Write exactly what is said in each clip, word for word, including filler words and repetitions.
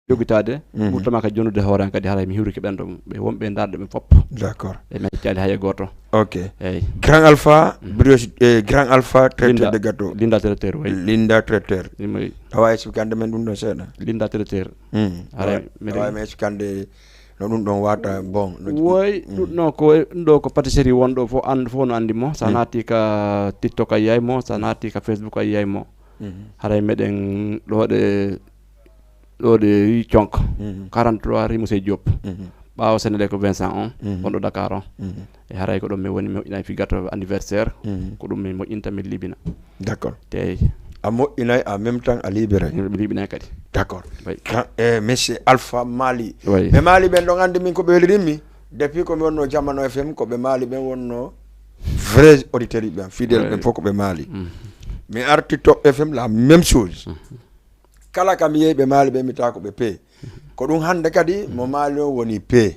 Jogitaade, ɓurtama ka jonnude hoore an kadi, haray mi hiwrike ɓen ɗon, ɓe wonɓe e ndaarde ɓen fof. D'accord. E mi accaali hay e gooto. Ok. Eyi. Grand Alpha, brioche, eh, Grand Alpha, traiteur de gâteau. Linda traiteur, oui. Linda traiteur. Awa expliquer hannde men ɗum ɗon seeɗa. Linda traiteur. Haray meɗen expliquer hannde no ɗum ɗon wata bon. Woy, ɗum ɗon ko, ɗum ɗo ko pâtisserie wonɗo fof, an fof no anndi mo. Sa naati ka TikTok a yiyay mo, sa naati ka Facebook a yiyay mo. Haray meɗen ɗo ɗe ɗo ɗe yi conk quarante-trois rue Moussé Diop. Ɓaawo Senelec ko Vincent on, wonɗo Dakar on. E haray ko ɗum mi woni, mi moƴƴinay fi gâteau anniversaire. Ko ɗum mi moƴƴinta, mi liɓina. D'accord. Tey a moƴƴinay, en même temps a liɓiray. Mi liɓinay kadi. D'accord. E monsieur Alpha Mali. Ɓe Mali ɓen ɗon anndi min ko ɓe welirimmi. Depuis ko mi wonno Jamano F M, ko ɓe Mali ɓen wonno vrai auditeur ɓen, fidèle ɓen fof ko ɓe Mali. Mi arti Top F M, la même chose. Kala ka mi yehi ɓe Mali ɓe, mi tawa ko ɓe pee. Ko ɗum hannde kadi mo Mali o woni pee.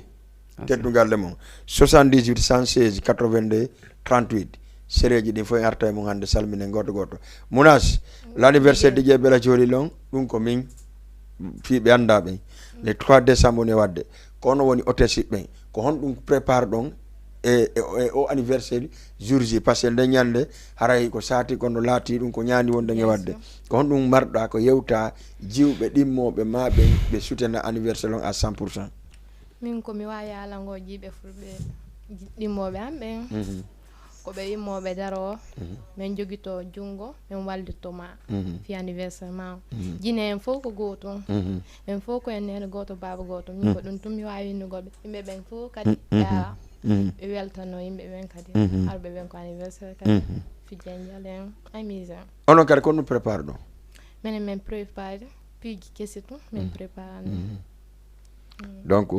Teddungal le mum. Soixante-dix-huit, cent seize, quatre-vingt-deux, trente-huit. Sereeji ɗin fof en arta e mum hannde, salminen gooto gooto. Mounas, l'anniversaire de Dieye Bella Jolly lon, ɗum ko min fii ɓe annda ɓen. Le trois décembre woni waɗde. Ko onon woni hôtesse ɓen. Ko honɗum prépare ɗon e, e, e o anniversaire jour J? Parce que nden ñannde haray ko saati, kono laati ɗum ko ñaandi wonde e waɗde. Ko honɗum marɗa ko yewta jiwɓe ɗimmooɓe ma ɓen, ɓe sutena anniversaire on à cent pour cent? Min ko mi waawi haalango jiiɓe fulɓe ɗimmooɓe am ɓen. Ko ɓe immooɓe daro, min jogito junngo, min wallitto ma fi anniversaire ma o. Jine en fof ko gootum, en fof ko en neene gooto, baaba gooto. Min ko ɗum tun mi waawi innugol ɓe. Yimɓe ɓen fof kadi ɓe awa, ɓe weltano yimɓe ɓen kadi. Arɓe ɓen ko anniversaire kadi, fijjanjal en, amise en. Onon kadi ko ɗum prépare ɗon? Minen min prépare piiji kesi tun, min prépare. Donc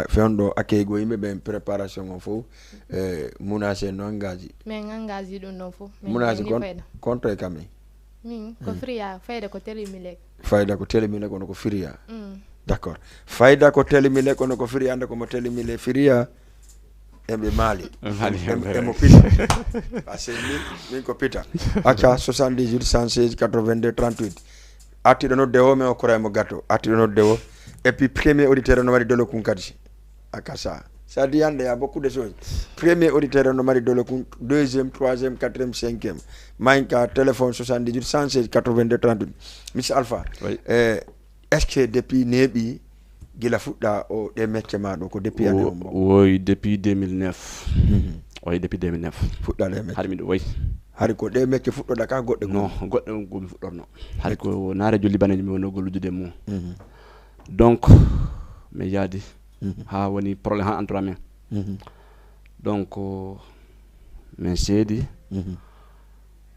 fewndo accueil go yimɓe ɓen, préparation on fof, e Mounas en no engage? Min engage ɗum ɗon fof. Mounas kon contre e kamin? Min ko Fria, fayda ko telimile. Fayda ko telimile, kono ko Fria. D'accord. Fayda ko telimile, kono ko Fria, nde ko mo telimile Fria. Eɓe maali. Emo pita. Parce que min, min ko pita. Acca, soixante-dix-huit, cent seize, quatre-vingt-deux, trente-huit. Artiɗo nodde o, mi okkora mo gâteau. Artiɗo nodde o. Et puis premier auditeur no mari dolo kun kadi. Akasa. Ça dit, il y a beaucoup de choses. Premier auditeur no mari dolo kun, deuxième, troisième, quatrième, cinquième. Main ka téléphone soixante-dix-huit, cent seize, quatre-vingt-deux, trente-huit. Monsieur Alpha, eh, est-ce que depuis neeɓi gila fuɗɗa o ɗe mecce ma ɗo, ko depuis année on? Woy, depuis deux mille neuf. Woy, depuis deux mille neuf. Fuɗɗa ɗe mecce? Hari miɗo woy. Hari ko ɗe mecce fuɗɗoɗa ka goɗɗe? Non, goɗɗe on ko mi fuɗɗorno. Hari ko naare jolli bane mi wonno gollude e mum. Donc mi yaadi ha woni problème ha entre amen. Donc min seedi.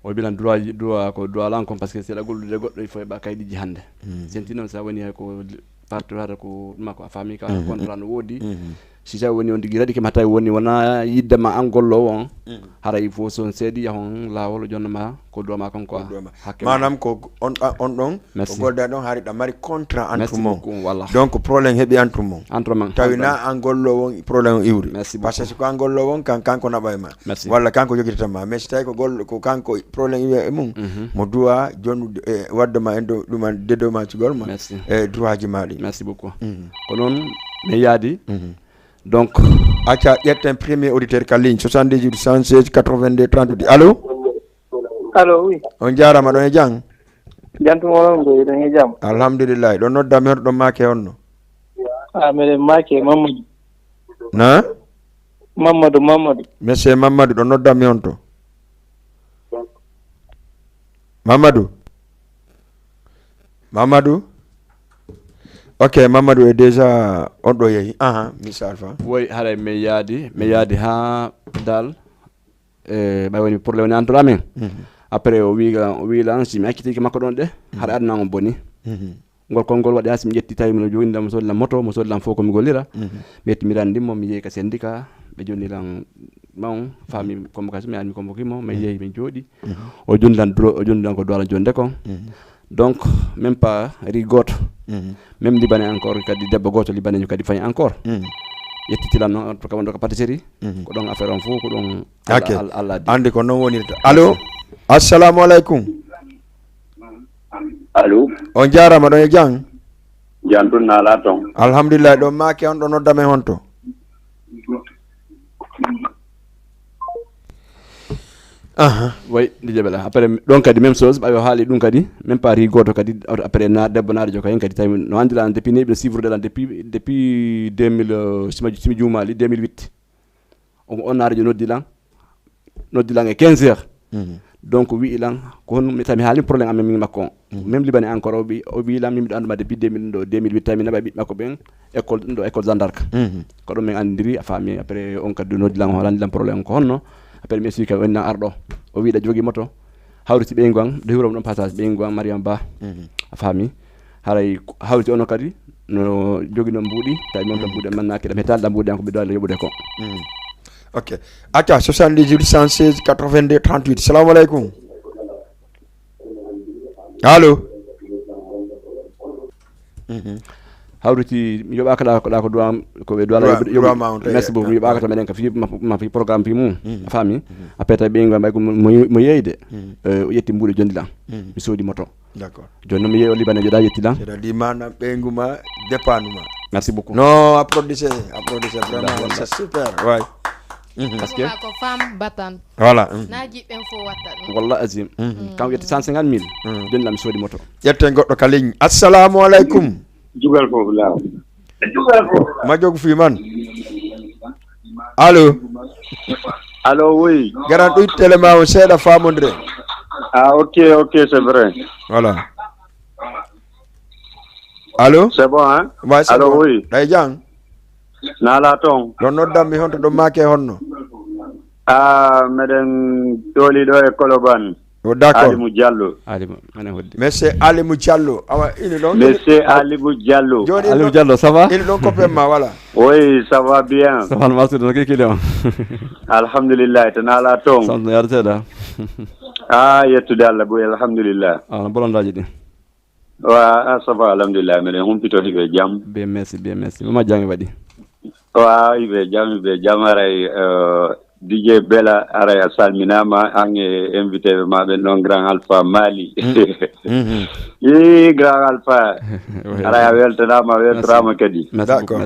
O bilan droit, droit ko droit lan kon, parce que seeɗa gollude goɗɗo il faut heɓa kayɗiji hannde. Senti noon sa woni hay ko partout hata ko ɗuma ko a faami ka contrat no woodi. Si tawi woni on tigi raɗi kema tawi woni wona yidde ma an gollowo on, hara il faut son seedi yahon laawol o jonnoma ko droit ma kanko a hakke. Manam ko on, on ɗon ko golda ɗon hari ɗa mari contrat entre mon. Donc problème heɓi entre mon. Entre mon. Tawi na an gollowo on problème o iwri. Parce que ko an gollowo on kan kanko naɓa e ma. Walla kanko jogitata ma. Mais si tawi ko gol ko kanko problème iwi e mum, mo duwa jonnude e wadde ma en ɗuma dédommagegol ma e droit ji ma ɗi. Merci beaucoup. Ko noon mi yaadi. Donc acca ƴetten premier auditeur ka ligne, soixante-dix-huit, cent seize, quatre-vingt-deux, trente-huit. Allô? Allô, oui. On jaarama, ɗon e jam? Jantuma onon ɗo, eɗon e jam. Alhamdulillahi. Ɗon nodda mi, hoto ɗon maake honno? Ah, meɗen maake Mamadou. Na? Mamadou, Mamadou. Monsieur Mamadou, ɗon nodda mi honto? Mamadou? Mamadou? Ok, Mamadou e déjà on ɗo yehi. Aha, Mister Alpha. Woy, haray mi yaadi, mi yaadi ha dal, e, ɓay woni problème woni entre amen. Après o wi, o wi lan si mi accitike makko ɗon ɗe, haray aduna on boni. Ngol konngol waɗi haa si mi ƴetti tawi mino jogini lan, mo soodi lan moto, mo soodi lan fof ko mi gollira. Mi ƴetti mi randi mo, mi yehi ka syndicat, ɓe jonni lan mawon, faami convocation, mi ari mi convoqué mo, mi yehi mi jooɗi. O jonni lan dro, o jonni lan ko droit lan jonnde kon. Donc même pas ri gooto. Même libanais encore kadi, debbo gooto libanejo kadi fayi encore. Ƴettiti lan noon to ka wonɗo ka pâtisserie. Ko ɗon affaire on fof ko ɗon. Ok. Allah addi. Andi ko noon wonirta. Allo? Assalamu aleykum. Allo? On jaarama, ɗon e jam? Jantun nala ton. Alhamdulillah, ɗo maake on ɗo nodda men honto? Aha. Way ndi jaɓela après ɗon kadi même chose ɓawi o haali ɗum kadi même pas ri goto kadi. Après na debbo naɗo joka hen kadi tawi no andila an depuis neɓi no suivre lan depuis depuis deux mille simi juumali deux mille huit. On on naɗo jo noddi lan noddi lan e quinze heures. Donc wi'i lan ko honno mi tawi mi haalin problème amen min makko on. Même libane encore o wi o wi lan min miɗo anduma depuis deux mille ɗo deux mille huit tawi mi naɓa ɓiɓɓe makko ɓen école ɗum ɗo école zandarka. Ko ɗum min andiri a faami après on kadi noddi lan o haalani lan problème ko honno. Après mi explique o ennan arɗo o wiɗa jogi moto hawriti ɓeygu an de hiwromo ɗon passage ɓeygu an mariam ba. A faami. Haray hawti ono kadi no jogino mbuuɗi tawi noon ɗam mbuuɗi am nannaaki ɗam hetaali ɗam mbuuɗi am ko ɓe doole yoɓude ko. Ok. Acca soixante-dix-huit cent seize quatre-vingt-deux trente-huit. Salamu aleykum. Allo. Hawriti mi yoɓaka ɗa ko ɗa ko duwa ko ɓe duwala merci beaucoup mi yoɓaka to meɗen ka fi ma fi programme fi mum a faami. Après tawi ɓeygu am ɓay mo yeeyde o ƴetti mbuuɗi jondi lan mi soodi moto. D'accord. Jooni noon mi yeeyi o libanejo ɗa yetti lan. C'est-à-dire manam ɓeygu ma dépend ma. Merci beaucoup. Non, applaudissez, applaudissez vraiment, c'est super. Ouais. Parce que ko femme battant. Voilà. Na jiɓɓen fof watta ɗum. Wallah azim. Kam ƴetti cent cinquante mille. Jooni lan mi soodi moto. Ƴetten goɗɗo ka ligne. Assalamu aleykum. Jugal fof law. Ma jogo fii man. Allo. Allo, oui. Garan ɗo itti télé ma o seeɗa famondire. Ah, ok, ok, c'est vrai. Voilà. Allo. C'est bon, hein? Ouais, c'est Allo, bon. Oui. Ɗay jang. Nala ton. Ɗon noddan mi honto ɗon maake honno. Ah, meɗen tooli ɗo e Koloban. O d'accord. Alimu Diallo. Alimu mane hodde. Monsieur Alimu Diallo. Awa ini ɗon. Monsieur Alimu Diallo. Joni Alimu Diallo ça va? Ini ɗon ko pemma wala. Oui, ça va bien. Ça va no masude no kekile on. Alhamdulillah, to nala ton. Santo yar seda. Ah, yettude Allah boy alhamdulillah. Ah, bolondaji ɗi. Wa ah, ça va alhamdulillah, meɗen humpito hiɓe jam. Bien merci, bien merci. Mama jami waɗi. Wa hiɓe jam, hiɓe jam aray. Eh, D J Bella, aray a salminama, an e invité ɓe ma ɓen ɗon Grand Alpha Mali. I Grand Alpha, aray a weltanama, a weltorama kadi. D'accord.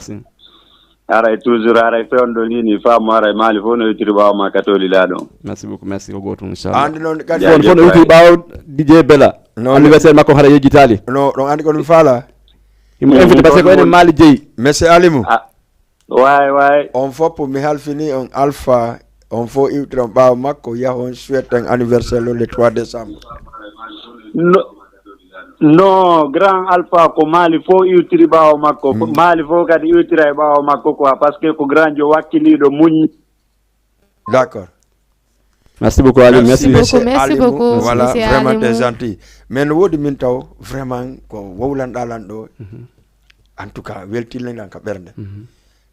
Aray toujours aray fewndo ni ni famo aray Mali fof no ittiri ɓawo ma katoli laɗo. Merci beaucoup, merci ko gotum inchallah. Andi noon kadi fof fof no ittiri ɓawo D J Bella. Anniversaire makko hara yejjitali. No ɗon andi ko ɗum faala. Imo invité parce que ko enen Mali jeyi. Monsieur Alimu. Waay waay. On fof mi halfini on Alpha, on fof iwtiron ɓaawo makko, yahon suweten anniversaire le trois décembre. No, no, grand Alpha ko Mali fof iwtiri ɓaawo makko. Ko Mali fof kadi iwtira e ɓaawo makko quoi, parce que ko grand jo wakkiliiɗo muñ. D'accord. Merci beaucoup Ali, merci. Merci beaucoup, merci beaucoup. Voilà, vraiment t'es gentil. Mais no woodi min taw vraiment ko wowlanɗa lan ɗo. En tout cas weltinanɗan ka ɓernde.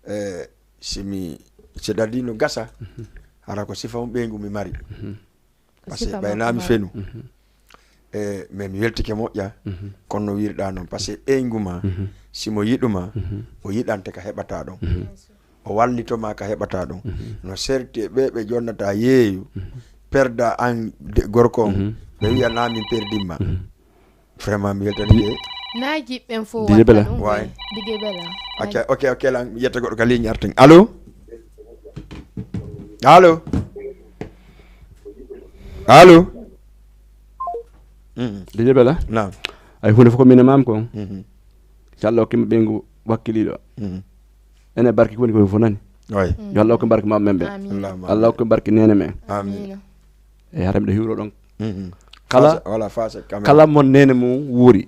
Eh, simi c'est-à-dire no gasa hara ko sifa on ɓeygu mi mari. Parce que ɓay na mi fenu. E mais mi weltike moƴƴa. Kono no wirɗa noon parce que ɓeygu ma simo yiɗuma o yiɗante ka heɓata ɗon. O wallito ma ka heɓata ɗon. No serti e ɓe ɓe jonnata yeeyu perda an gorko on ɓe wiya na min perdimma. Vraiment mi weltani ɓe. Na jiɓɓen fof watta ɗum. Way. Dige bela. Ok ok ok lan yetta goɗɗo ka ligne arten. Allo. Allo. Allo. Dige bela. Naam. Ay hunde fof ko minen mam ko. Inchallah hokkima ɓeygu wakkiliɗo. Ene barki ko woni ko fof nani. Yo Allah hokku barke maɓɓe men ɓe. Allah hokku barke nene men. Amin. E hara miɗo hiwro ɗon. Kala kala mon nene mum wuuri.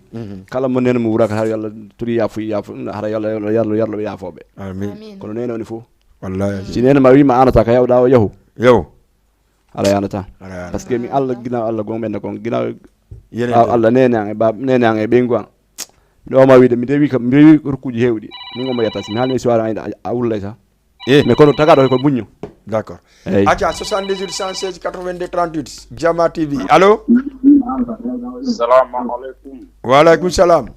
Kala mon nene mum wuuraka hara yo Allah turi yafu yafu hara yo Allah yarlo yarlo ɓe yafoɓe. Amin. Kono nene woni fof. Wallahi. Si nene ma wima anata ka yawɗa o yahu. Yahu. Hara yanata. Parce que mi Allah ginaw Allah gonɓe ne kon ginaw. Ɓaawo Allah nene an e bab nene an e ɓeygu an. Mi ɗoma wiide mi rewi kam mi rewi rukkuji hewɗi. Min omo yetta si mi halmi soirée an a wullay sa. Eh. Mais kono tagaɗo ko muñño. D'accord. Eyyi. Acca soixante-dix-huit cent seize quatre-vingt-deux trente-huit Jama T V. Allo. Salamu aleykum. Wa aleykum salam.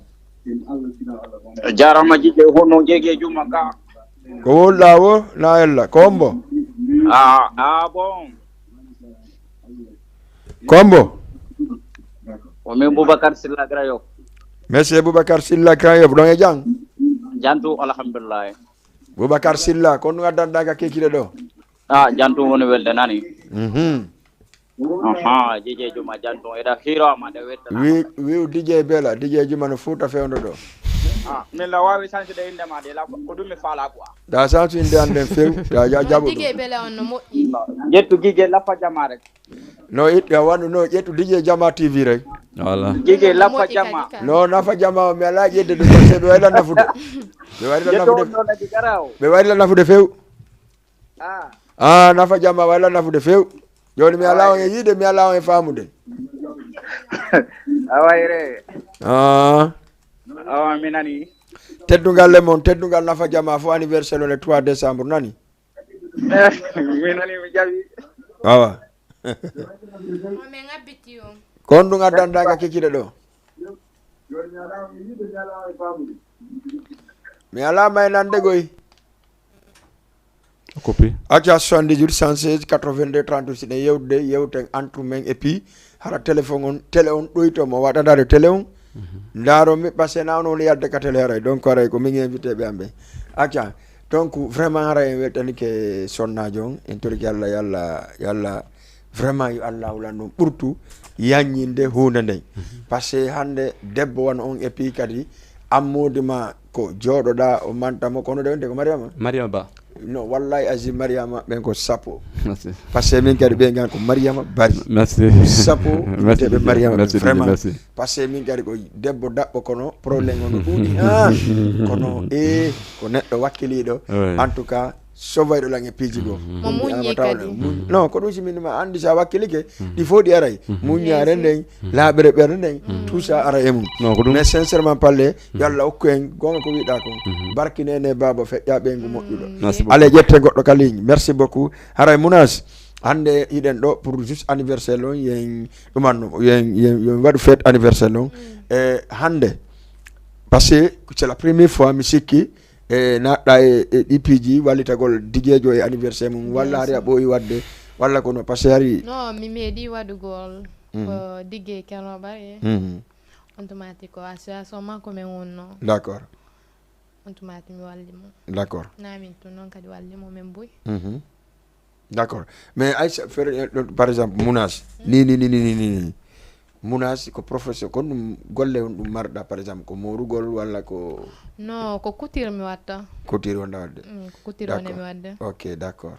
Jarama jidde honno jeege juma ka. Ko wowluɗa wo na ella ko hombo? Ah, ah bon. Ko hombo? Ko min Boubacar Silla Grayo. Monsieur Boubacar Silla Grand Yoff, ɗon e jam? Jantu, alhamdulillahi. Boubacar Silla, kon ɗum addanɗa ka kekiɗe ɗo? Ah, jantu woni welde nani. Mhm. Aha, jije juma jantu. Eɗa hiro ama de wetta. Wi wi D J Bela, D J Juma no fuuta fewndo ɗo. Ah, min la wawi sansude inde ma de la ko ɗum mi fala quoi. Da sansu inde an nden few, da ja jaɓu ɗum. Dige bela on no moƴƴi. Jettu gige lafa jama rek. No it ya wanu no ƴettu D J Jama T V rek. Voilà. Gige lafa jama. No nafa jama o mi ala ƴedde ɗum parce que ɓe wayla nafude. Ɓe wayla Jettu nafude. on ɗo nagi garawo. Ɓe wayla nafude few. Ah, Ah, nafa jama wayla nafude few. Joni mi ala on e yiide mi ala on e famude. awayre. Ah. Awa mi nani. Teddungal le mon, teddungal nafa jama fo anniversaire le trois décembre nani. Mi nani mi jawi. Awa. Omen abbiti on. Kon ɗum addanɗa ka kekiɗe ɗo? Mi ala may nande goy. Coupé. Acca soixante-dix-huit cent seize quatre-vingt-deux trente-huit siɗen yewtude yewten entre men et puis hara téléphone on télé on ɗoyto mo waɗanade télé on. Ndaro mi parce que na on woni yalde ka télé haray donc haray ko min invité ɓe am ɓe. Acca donc vraiment haray en weltanike sonnajo on en toriki Allah yalla yalla vraiment yo Allah wulan ɗum ɓurtu yanñinde hunde nden. Parce que hande debbo wano on et puis kadi ammodi ma ko jooɗoɗa o manta mo kono de wonde ko Mariama. Mariama Ba. No wallahi azi Mariama ɓen ko sappo. Merci. Parce que min kadi ɓe gan ko Mariama Bari. Merci. Sappo Merci. Teɓe Mariama Merci. Vraiment. Merci. Parce que min kadi ko debbo daɓɓo kono problème on no ɗuuɗi. Ah, kono e ko neɗɗo wakkiliɗo. Oui. En tout cas sovayɗo lan e piiji goo. Mo muññi kadi. Non ko ɗum si min ma andi sa wakkilike ɗi fof ɗi aray muññare nden laaɓere ɓerde nden tout ça ara e mum. Non ko ɗum. Mais sincèrement parler yo Allah okku en gonga ko wiɗa ko barkinene baba feƴƴa ɓeygu moƴƴuɗo. Merci beaucoup. Allez ƴette goɗɗo ka ligne merci beaucoup. Haray Mounas hande hiɗen ɗo pour juste anniversaire on yen ɗumanno yen yen yen waɗu fête anniversaire on e hande parce que c'est la première fois mi sikki e naɗɗa e e ɗi piiji wallitagol dijejo e anniversaire mum walla hari a ɓooyi wadde walla kono parce que hari No, mi meeɗi waɗugol Mhm. ko digge kenoɓa e Mhm. on tumati ko association makko men wonno. D'accord. On tumati mi walli mo. D'accord. Namin tun noon kadi walli mo men buy. Mhm. D'accord. Mais Aïssa, fer- euh, par exemple Mounas ni ni ni ni ni ni Mounas ko professeur kon ɗum golle on ɗum marɗa par exemple ko morugol walla ko No, ko couture mi watta. Couture wonda wadde. Mm, ko couture woni mi wadde. Ok d'accord.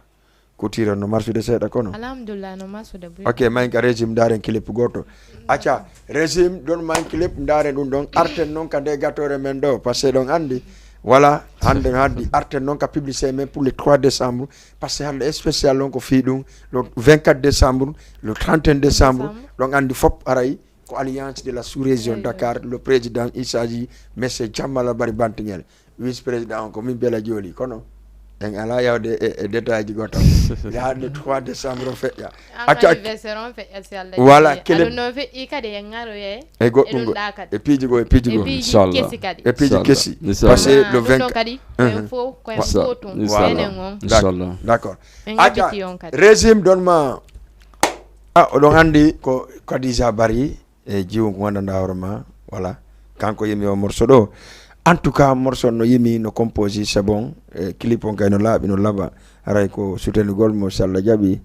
Couture no marsude seeɗa kono. Alhamdulillah no marsude buy. Ok main ka régime ndaren clip goto. Acca régime ɗon main clip ndaren ɗum ɗon arten noon ka nde gatore men ɗo parce que ɗon andi voilà hande haddi arten noon ka publicité men pour le trois décembre parce que hande spécial on ko fii ɗum le vingt-quatre décembre le trente et un décembre ɗon andi fop aray ko alliance de la sous-région Dakar le président il s'agit monsieur Jammala Bari Bantiŋel vice président on ko min bela joli kono en ala yawde e, e détail ji goto yaade trois décembre o feƴƴa acca Anniversaire on feƴƴa si Allah Voilà, jaɓi. kele- Aɗum noon feƴƴi kadi en ngaroye. E goɗɗum go- e piiji goo e piiji E goo piiji Inchallah. Kesi kadi. E piiji Inchallah. Kesi Inchallah. Parce que le Ɗum ɗo vingt kadi Mhm. en fof ko en Inchallah. fotum Voilà. enen on. D'accord. Inchallah. D'accord. En Acca jaɓiti on kadi. Régime ɗon ma a oɗon anndi ko Kadija Bari e jiwo ko wondanɗa hoore ma voilà kanko yimi o morceau ɗo. En tout cas morceau no yimi no composé c'est bon e clip on kay no laaɓi no laaɓa haray ko soutenugol mo si Allah jaɓi.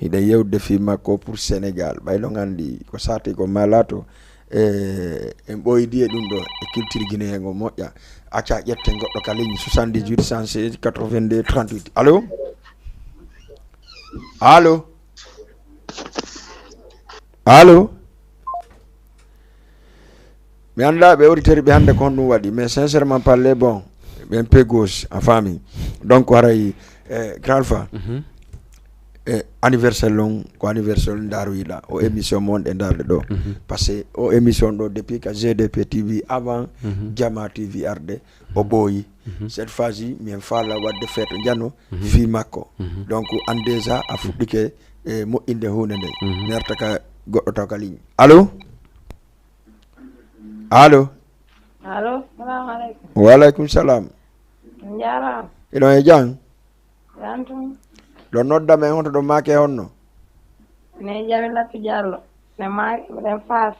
Hiɗen yewtude fii makko pour Sénégal ɓay ɗon anndi ko saati ko ma laato e en ɓooyidi e ɗum ɗo e culture guinéen o moƴƴa. Acca ƴetten goɗɗo ka ligne soixante-dix-huit cent seize quatre-vingt-deux trente-huit allo. Allo. Allo. Mi annda ɓe auditeur ɓe hannde ko honɗum waɗi mais sincèrement parler bon ɓen pe gauche a faami. Donc haray e grand alpha e anniversaire lon ko anniversaire lon ndaroyiɗa o émission mo wonɗe ndarde ɗo. Parce que o émission ɗo depuis ka G D P T V avant Jama T V arde o ɓooyi. Cette fois ci min faala wadde feeto jano fii makko. Donc an déjà a fuɗɗike e moƴƴinde hunde nde mi arta ka goɗɗo taw ka ligne allo. Allo. Allo, salamu aleykum. Wa aleykum salam. On njaaraama. Hiɗon e jam? Jam tun. Ɗon nodda men honto ɗon maake honno? Ne jami Latti Diallo. Ne maaki mbiɗen Faas.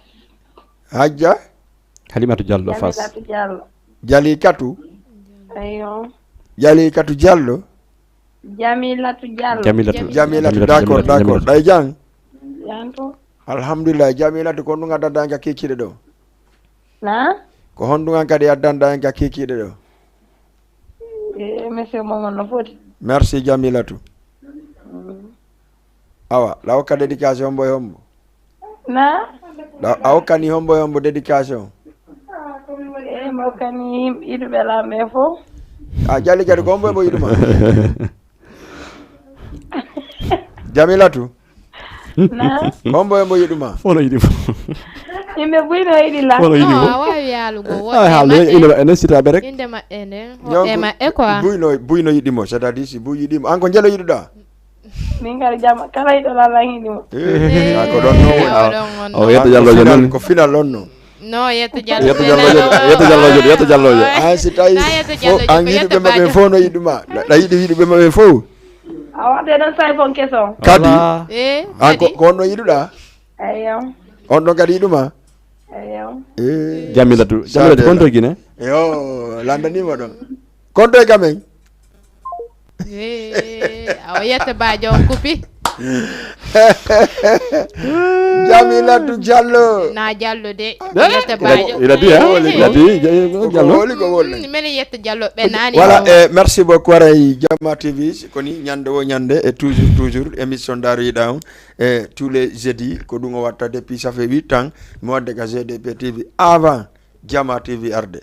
Hajja? Halimatu Diallo Fass. Jamilatu Diallo. Jalikatu. Ayo. Jalikatu Diallo. Jamilatu Diallo. Jamilatu. Jamilatu, Jamilatu, d'accord, Jamilatu, d'accord. Jamilatu. Ɗay jang. Yanto. Alhamdulillah, Jamilatu, ko honɗum addanɗa en ka kikiiɗe ɗo? Na? Ko honɗum an kadi addanɗa en ka kikiiɗe ɗo? Eh, monsieur Momon no foti. Merci, Jamilatu. Awa, la hokka dédication hombo e hombo. Na? La, a hokkani hombo e hombo dédication. Eh, mo kani yiɗuɓe lamɓe fof. A jali kadi ko hombo e mo yiɗuma. Jamilatu, Na? ko hombo e mo yiɗuma. Fono yiɗi fof. Yimɓe buy no yiɗi la. Fono yiɗi Non, a fof. waawi yaalugo. Ay, ha, Maɓɓe. ene, ene sita ɓe rek. Innde maɓɓe nde. Donc, E maɓɓe quoi. Buy no, buy no yiɗi mo, c'est-à-dire si buy yiɗi mo. An ko njelo yiɗuɗa? Min kadi jama kala yiɗo lala yiɗi mo. Eh, a ko ɗon no woni. Oɗon on. O yetto Diallo Ko Diallo final, ni. ko final on no. Non, yetto Diallo. Yetto Diallo Diallo, yetto Diallo Diallo, yetto Diallo Diallo. An si tawi Na yetto fof, Diallo an ko yiɗuɓe yetto maɓɓe Badio. Fof no yiɗuma. Ɗa yiɗi yiɗuɓe maɓɓe fof. A waɗde ɗon sawi fon keson. Kadi, Voilà. Eh, an ko kadi. ko on ɗon yiɗuɗa? Ayo. On ɗon kadi yiɗuma? Ayo. Eh. Jamilatu, Jamilatu, konto Guinée. Yo, landanima ɗon. Konto e kamen. Eh, awa yetto Badio on kupi. Jamilatu Diallo. Na Diallo de. Eh, Yetto Badio. Il a dit, hein? Eh, Il a dit, Ko Diallo. woli, ko woli. Mm, mbeɗa yetta Diallo ɓe nani. Voilà, e merci beaucoup aray Jama T V. Ko ni ñande o ñande e toujours toujours émission daroyiɗa on e tous les jeudis, ko ɗum o watta depuis ça fait huit ans. Mi wadde ka G D P T V avant Jama T V arde.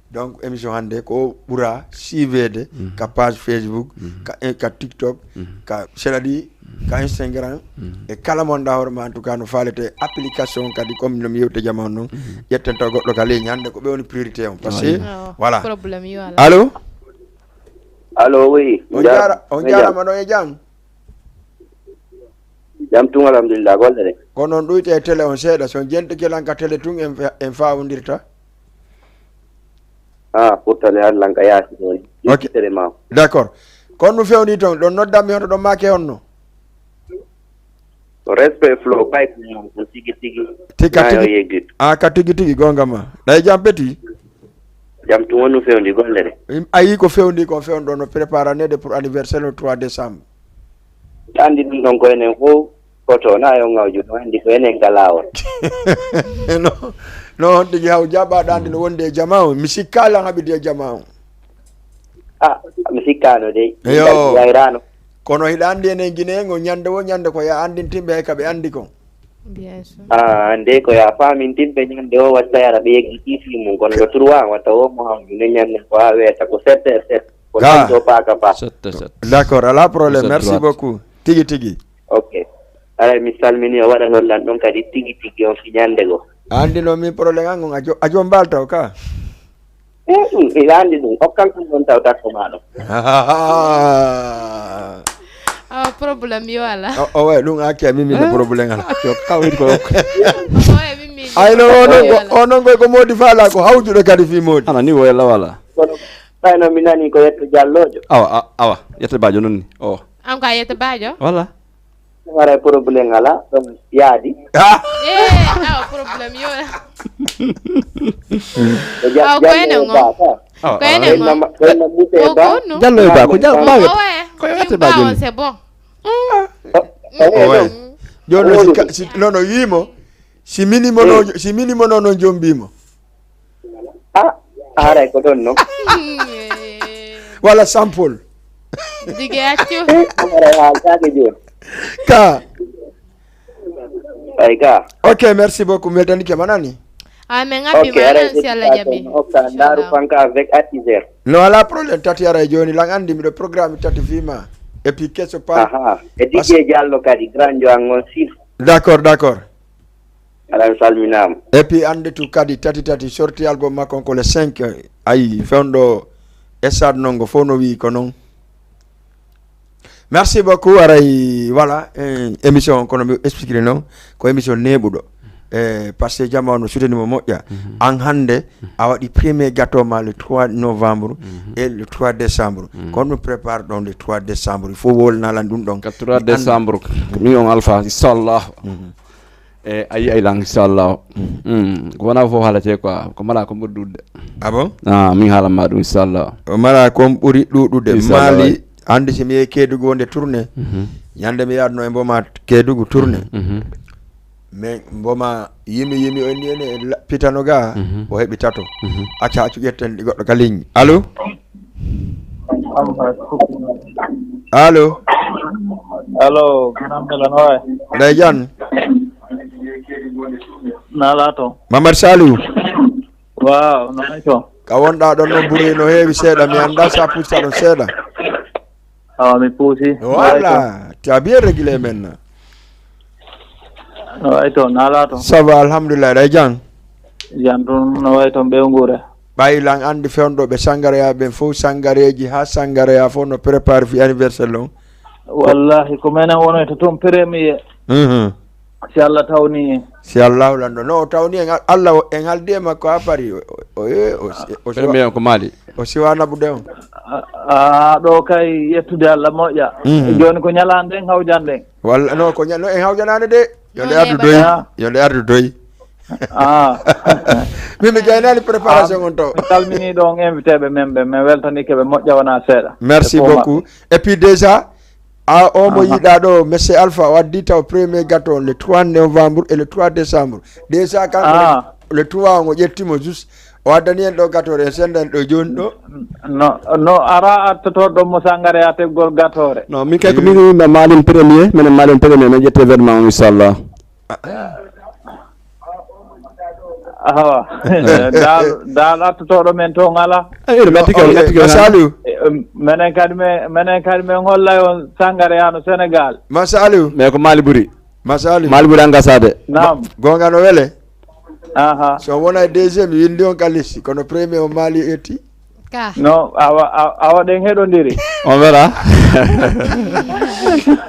Donc émission hannde ko ɓura suivede ka page Facebook, ka, eh, ka TikTok, ka, c'est-à-dire ka Instagram, e kala mo annda hoore ma, en tout cas no faalete application kadi, comme no mi yewte jama on noon, ƴetten taw goɗɗo ka ley ñande ko ɓe woni priorité on. Parce que, Oh, voilà. Problème yo ala. Allo? Allo, oui. On jaara, on jaarama ɗon e jam. Jam tun, alhamdulillah, golle de. Ko noon ɗuyte e télé on seeɗa, so on jentike lan ka télé tun en, en fawondirta. Ah, pourtant ne lan ka yaasi ɗon. Ok. Yettitere ma. D'accord. Ko on no fewni toon, ɗon noddammi hoto ɗon maake honno? Ko respect flow, bay ko tigi tigi. Tika Nayo tigi. Yeggit. A ka tigi tigi, gonga ma. Ɗay jam peti. Jam tun wonu fewndi golle de. Im-, a yii ko fewndi kon fewndo no préparanede pour anniversaire le trois décembre. Andi ɗum ɗon ko enen fof koto na yo ngawju ɗum andi ko enen ka laawol. No, no on tigi haw jaɓaɗo andi no wondi e jama on. Mi sikkaali an haɓidi e jama on. Ah, mi sikkaano de. Yo. Wayrano. Kono hiɗa andi enen Guinée ngo ñande wo ñande ko ya andintinɓe hay ka ɓe andi kon. Bien sûr. Ah, nde ko ya famintinɓe ñande o watta yara ɓe yeggi kifi mum kono ko trois watta wo mo hamdu ne ñande ko ha weeta ko sept heures sept. Ko Ga. Tanto paaka pa. Sette, sette. D'accord, ala problème. Vous êtes Merci droite. Beaucoup. Tigi tigi. Ok. Alay mi salmini o waɗanon lan ɗon kadi tigi tigi on fi ñande go. A andi no min problème an on a jo, a jom mbal taw ka. Eh, ɗum ina andi ɗum okkan ɗum ɗon taw takko ma ɗon. Ah, problème yo ala. O, o way ɗum acca min min no problème ala. Yo kawit ko. Oye, min, min. Ay no onon ko Ala. Onon koy ko modi fala ko hawjuɗo kadi fi modi. Ana ni woyla wala. Kono ɓayno mi nani ko yetto jallojo. Awa a- awa yetto bajo non ni. O. An ko a yetta bajo? Wala. Wara problème ala ɗon yaadi. Ah, Eh, awa problème yo. Ko ja- Aw, ko enen jallo on. ba ka. Awa. Ko enen on. Ko ena mute Ko ba. ko no. Jallo e ba ko jallo ba. Owe. Ko Min yetta ba bajo on ni. C'est bon. o way. Jono si ka- si nono yimo. Si minimo no si minimo no no jombimo. Ah, haray ko ɗon non. Wala sample. Dige accu. Haray haaltaake jooni. Ka. Ay ga. Ok, merci beaucoup. Meltanike manani. Ah, mais ngabi Ok, ma haray nan si Allah jabi. Hokka ndaaru fanka avec artisaire. No ala problème tati ara e joni lan andi miɗo programme tati fima. Et puis keso pa. Aha. E Didier Diallo kadi grand jo an on six. D'accord, d'accord. Aɗa salminaama. Et puis ande tu kadi tati tati sorti album makko on ko le cinq. Ayi fewndo stade non ngo fof no wi ko non. Merci beaucoup aray voilà eh, émission kono mi expliquer non ko émission neɓuɗo. Eh, parce que jama no sutani mo moƴƴa an hande a waɗi premier gâteau ma le trois novembre et le trois décembre kono mi prépare ɗon le trois décembre il faut wolnalan ɗum ɗon. Ka trois décembre ko min on alpha inchallah. E a yi'ay lan, inchallah. Mm, ko wona fof haalate quoi, ko mala ko ɓuri ɗuɗde. Ah bon? Ah, min haalan ma ɗum, inchallah. O mala kon ɓuri ɗuɗude. Inchallah, mali, andi si mi yehi kedugu wonde tourné. Mhm. Ñande mi yaadno e mboma kedugu tourné. Mhm. Mais mboma yimi yimi o ni ene la- pitano ga, mhm, o heɓi tato. Mhm. Acca accu ƴetten ɗi goɗɗo ka ligne. Allo? Allo? Allo, Grand Mela, no waay? Ndey jan? Nala to. Mamad Saliou? Waaw, no waay to? Ka wonɗa ɗon noon buri no heewi seeɗa, mi annda sa pusta ɗon seeɗa. Awa mi puusi. Voilà, tu as bien réglé maintenant. No waay to, nala to? Ça va, alhamdulillah, ɗay jan? Jan tun, no waay to ɓe nguure? Ɓay lan andi fewndo ɓe sangara ya ɓen fof sangareji ha sangara ya fof no prépare fi anniversaire lon. Wallahi, ko menen wonoyta toon premier. Mhm. Si Allah tawni en. Si Allahu lanɗo. No o tawni en, Allah o- en haldi e makko ha pari. O- o- o- o- o- o- Premier on ko Mali. O siwa naɓude on. A- a- ɗo kay yettude Allah moƴƴa. Mhm. Jooni ko ñalande en hawjande en. Walla no ko ña- no en hawjanani de. Yo nde ardu doy. Ah. Yo nde ardu doy. Ah. Min mi gaynani préparation on to. Mi salmini ɗo on invité ɓe men ɓe, mi weltanike ɓe moƴƴa wona seeɗa. Merci beaucoup. Et puis déjà, a o mo yiɗa ɗo, monsieur Alpha o addi taw premier gâteau le trois novembre et le trois décembre. Déjà kanko le trois on o ƴettimo juste o addani en ɗo gâteau en senda en ɗo joni ɗo. No no ara artoto ɗo mo sangare a teggol gâteau. No min kay ko min wima malin premier, minen malin premier min ƴetti événement on inchallah. Awa. Dal dal artotoɗo men to ngala. Ene gatti ko gatti ko Masaliou. Menen kadi men menen kadi men hollay on sangare yano Sénégal. Masaliou. Mais ko Mali buri. Masaliou. Mali buri angasade. Nam. Gonga no wele. Aha. So wona deuxième windi on ka liste kono premier o Mali etti. Ka. No awa awa ɗen heɗondiri. On wela.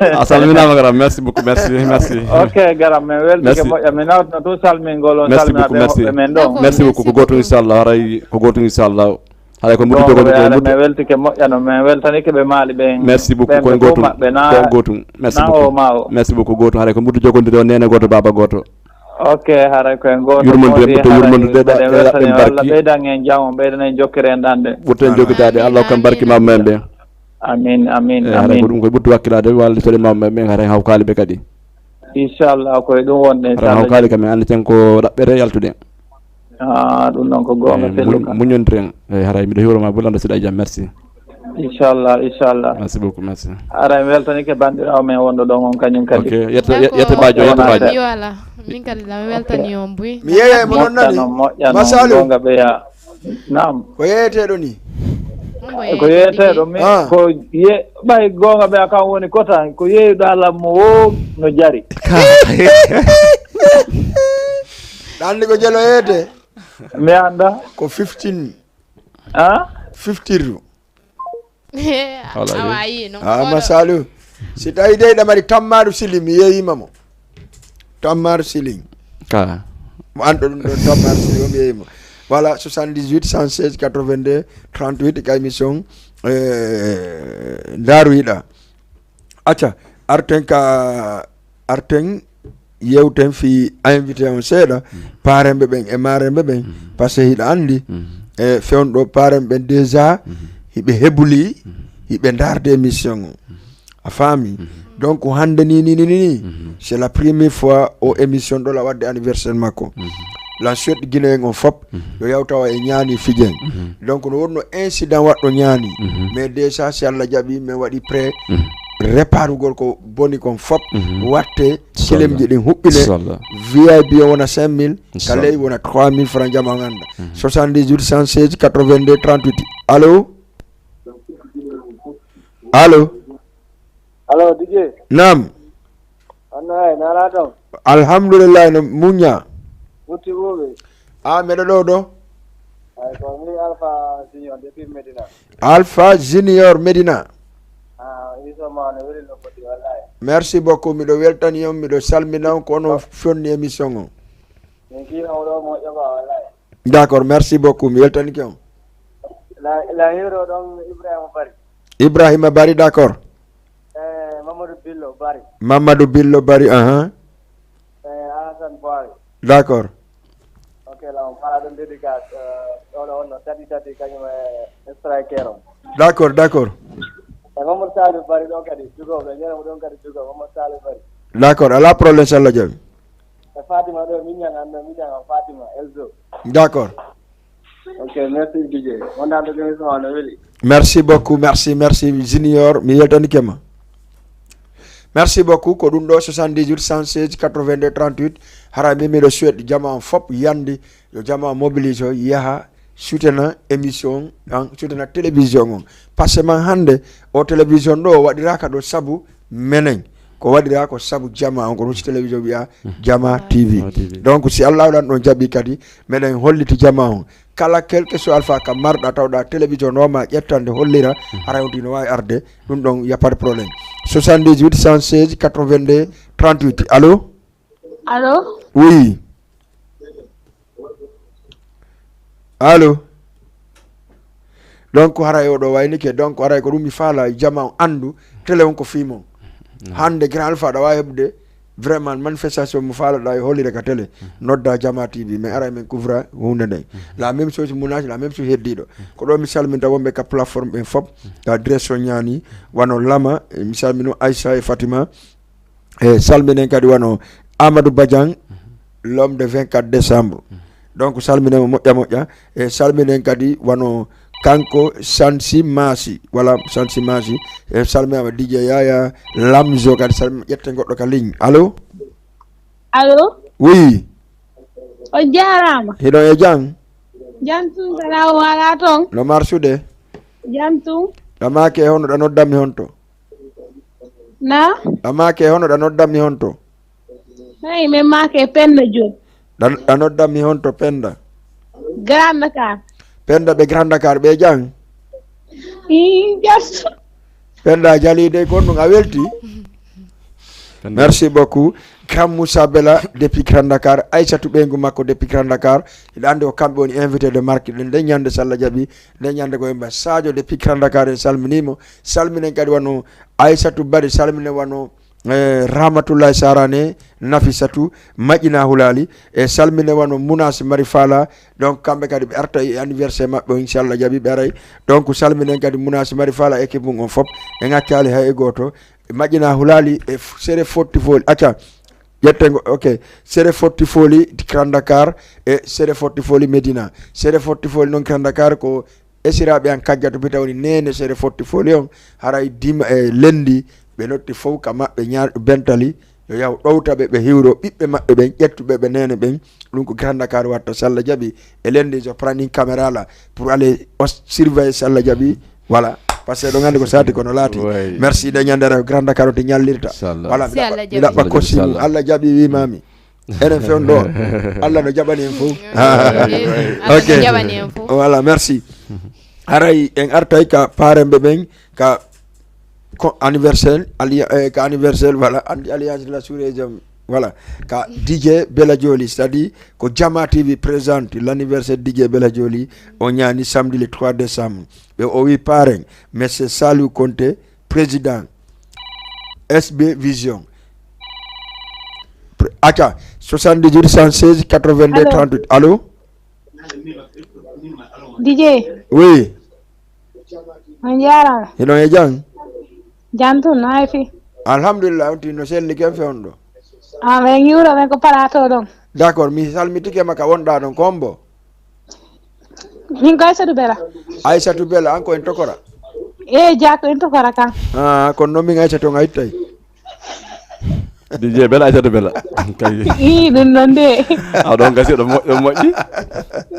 A salminama garam, merci beaucoup, merci, merci. Ok garam, min weltike moƴƴa, mi nawtino to salmingol on. Merci beaucoup, merci. Men ɗo merci beaucoup. Ko gotum inchallah, haray ko gotum inchallah. Haray ko mbuɗi jogondi ko mbuɗi. Min weltike moƴƴa no min weltanike ɓe maali ɓen. Merci beaucoup. Ko gotum, ko gotum. Merci beaucoup. Merci beaucoup. Gotum haray ko mbuɗi jogondiri on nene goto baba goto. Ok, haray ko en goto. Yurmonde ɓe to yurmonde de da ɓe ɓe dangen jamo ɓe dan en jokkere en dande. Ɓurten jokkitaade Allah kam barki ma men ɓe. Amin amin. Haray ko ɗum ko ɓurtu wakkilaade walde tole ma men ɓe haray hawkali ɓe kadi. Inchallah ko e ɗum wonde. Haray hawkali kam en andi ten ko ɗaɓɓere yaltude. Ah ɗum noon ko goonga sellu kam. Muñondiren. Eyi haray miɗo hiwroma bulanda siɗa jam, merci. Inchallah inchallah. Merci beaucoup, merci. Ara mi weltanike banndiraawo men wonɗo ɗon on kañum kadi. Ok, yetta yetta bajo yetta bajo. Yo ala. Min kadi la mi weltani on buy. Mi yeeya mo non nani. Moƴƴa non moƴƴa non. Goonga ɓeya. Nam. Ko yeeyeteɗo ni. Ko yeeyeteɗo mi ko ye ɓay goonga ɓeya kam woni kota ko yeeyuɗo alam mo o no jari. Ɗanni ko jelo yeeyete. Mi anda. Ko fifteen. Ah? Fiftirru. Awa yi non. Ah, masalu. Si tawi dey ɗamari tammaru sili mi yeeyima mo. Tammaru sili. Ka. Mo anɗo ɗum ɗon tammaru sili o mi yeeyima. Voilà, soixante-dix-huit cent seize quatre-vingt-deux trente-huit ka émission. Eh, ndaru yiɗa. Acca, arten ka arten yewten fi invité on seeɗa, paremɓe ɓen e maremɓe ɓen, par ce que hiɗa andi e fewndo paremɓe ɓen déjà hiɓe hebuli hiɓe darde émission o. A faami? Donc hande ni ni ni ni c'est la première fois o émission ɗo la wadde anniversaire makko. La suite guinéen on fop yo yaw tawa e ñaani fijen. Donc no wonno incident waɗɗo ñaani, mais déjà si Allah jaɓi min waɗi prêt réparugol ko boni kon fop watte. Kilemji ɗin huɓɓine. Vip o wona cinq mille ka ley wona trois mille francs jama o ganda. Soixante-dix-huit cent seize quatre-vingt-deux trente-huit. Allo? Allo? Allo, Didier? Nam. Anno ay nala ton? Alhamdulillah, no muña. Wutti wuɓe? A meɗo ɗo ɗo. Ay ko mi Alpha Junior depuis Medina. Alpha Junior Medina. Ah, émission ma no weli no foti wallahi. Merci beaucoup, miɗo weltani on, miɗo salmina on ko onon fonni émission o. Min kii on ɗo moƴƴo ba wallahi. D'accord, merci beaucoup, mi weltanike on. La la hero ɗon Ibrahima Bari. Ibrahima Bari, d'accord. Eh, Mamadou Billo Bari. Mamadou Billo Bari, aha. Eh, Alassane D'accord. Ok, law, mbaɗa ɗum dédicace, eh, ɗo ɗo on no tati tati kañum e striker on. D'accord, d'accord. E Mamadou Saliou Bari ɗo kadi, jugooɓe, ñande mo ɗon kadi jugooɓe, Mamadou Saliou Bari. D'accord, ala problème, so Allah jaɓi. E Fatima ɗo, min ñaŋan ɗo, min ñaŋan Fatima, Elzo. D'accord. Ok, merci D J. Wonande ko émission o no weli. Merci beaucoup, merci, merci Junior, mi yeltanike ma. Merci beaucoup, ko ɗum ɗo soixante-dix-huit cent seize quatre-vingt-deux trente-huit, hara min miɗo souhaite jama on fop yandi, yo jama on mobilise o yaha soutenir émission on, soutenir télévision on. Parce que man hande o télévision ɗo o waɗiraka ɗo sabu menen. Ko waɗira ko sabu jama on, ko ɗum si télévision wiya Jama T V. Jama T V. Donc si Allah waɗan ɗon jaɓi kadi, meɗen holliti jama on. Kala quel que soit alpha ka marɗa tawɗa télévision no ma ƴettande hollira, hara on no wawi arde, ɗum ɗon y a pas de problème. Soixante-dix-huit cent seize quatre-vingt-deux trente-huit. Allô? Allô? Oui. Allô? Donc haray oɗo waynike, donc haray ko ɗum mi faala jama on andu télé on ko fii mon. Hande grand alpha ɗa wawi heɓude vraiment manifestation mo faalaɗa e hollire ka télé, nodda Jama T V, mais aray men couvra hunde nden. La même chose Mounass, la même chose heddiɗo. Ko ɗo mi salminta wonɓe ka plateforme ɓen fop, ka direction ñaani, wano Lama, e mi salmino Aissa e Fatima, e salminen kadi wano Amadou Badian, l'homme de vingt-quatre décembre. Donc salminen mo moƴƴa moƴƴa, e salminen kadi wano kanko Sansi Masi, wala Sansi Masi, e salminama D J Yaya Lamzo kadi salmi ƴette goɗɗo ka ligne. Allô? Allô? Oui. On jarama. Hiɗon e jam? Jam tun kala o wala ton? No marsude? Jam tun. Ɗa make hono ɗa noddammi honto? Na? Ɗa make hono ɗa noddammi honto? Hey, men make Penda Diop. Ɗa, ɗa noddammi honto Penda? Grand Dakar. Penda ɓe Grand Dakar ɓe jang? Ii, jam. Penda jali dey kon ɗum a welti? Penda. Merci beaucoup. Grand Moussa Bella depuis Grand Dakar, Aïssatou ɓeyngu makko depuis Grand Dakar. Hiɗa andi ko kamɓe woni invité de marque. Ɗen, ɗen ñande so Allah jaɓi, ɗen ñande ko yimɓe Sadio depuis Grand Dakar, en salminimo. Salminen kadi wano Aïssatou Bari, salminen wano, eh, Rahmatullahi Sarane, Nafissatou, Maƴina Hulali, e salminen wano Mounass Mari Fala. Donc kamɓe kadi ɓe arta e anniversaire maɓɓe o, inchallah jaɓi ɓe aray. Donc salminen kadi Mounass Mari Fala, équipe mum on fop, en accali hay e goto. Maƴina Hulali e f-, Sere Fotti Foli. Acca. Ƴettengo, ok. Sere Fotti Foli Grand Dakar e Sere Fotti Foli Medina. Sere Fotti Foli noon Grand Dakar ko esiraaɓe an Kajjatu Pita woni neene Sere Fotti Foli on. Haray dima e lendi ɓe notti fof ka maɓɓe ñaar bentali. Yo yaw ɗowta ɓe, ɓe hiwro ɓiɓɓe maɓɓe ɓen, ƴettu ɓe, ɓe neene ɓen. Ɗum ko Grand Dakar watta, so Allah jaɓi. E lendi so prani caméra la pour aller o surveiller, so Allah jaɓi. Voilà. Parce que ɗo gandi ko sati kono laati. Ouais. Merci de ñande ara Grand Dakar o te ñallirta. Inchallah. Voilà, mi Si laɓɓa, Allah mi jaɓi. Laɓɓa Inchallah. Kosi mum. Allah jaɓi wimami. Enen fewndo. Allah no jaɓani en fof. Ok. Allah no jaɓani en fof. Voilà, merci. Haray en artay ka paremɓe ɓen ka ko anniversaire, alli-, eh, ka anniversaire, voilà, andi alliance de la sous-région, voilà, ka D J Bella Joli, c'est-à-dire ko Jama T V présente l'anniversaire D J Bella Joli, o ñaani samedi le trois décembre. Ɓe o wi parrain, Monsieur Saliou Konté, président S B Vision. Pre-, acca, soixante-dix-huit cent seize quatre-vingt-deux trente-huit. Allô? Allô? D J. Oui. On jarama. Hiɗon e jam? Jam tun, no hay fi? Alhamdulillah, on tigi no selli ken fewndo. Ah, men yuro men ko plateau ɗon. D'accord, mi salmitike ma ka wonɗa ɗon, ko hombo? Min ko Aissatou Bella. Aissatou Bella, an ko en tokora? Eh, ja ko en tokora kan. Ah, kono noon min Aissatou on a ittay. D J Bella, Aissatou Bella. Kay. Ii, ɗum noon de. A ɗon gasi ɗo mo-, ɗo moƴƴi.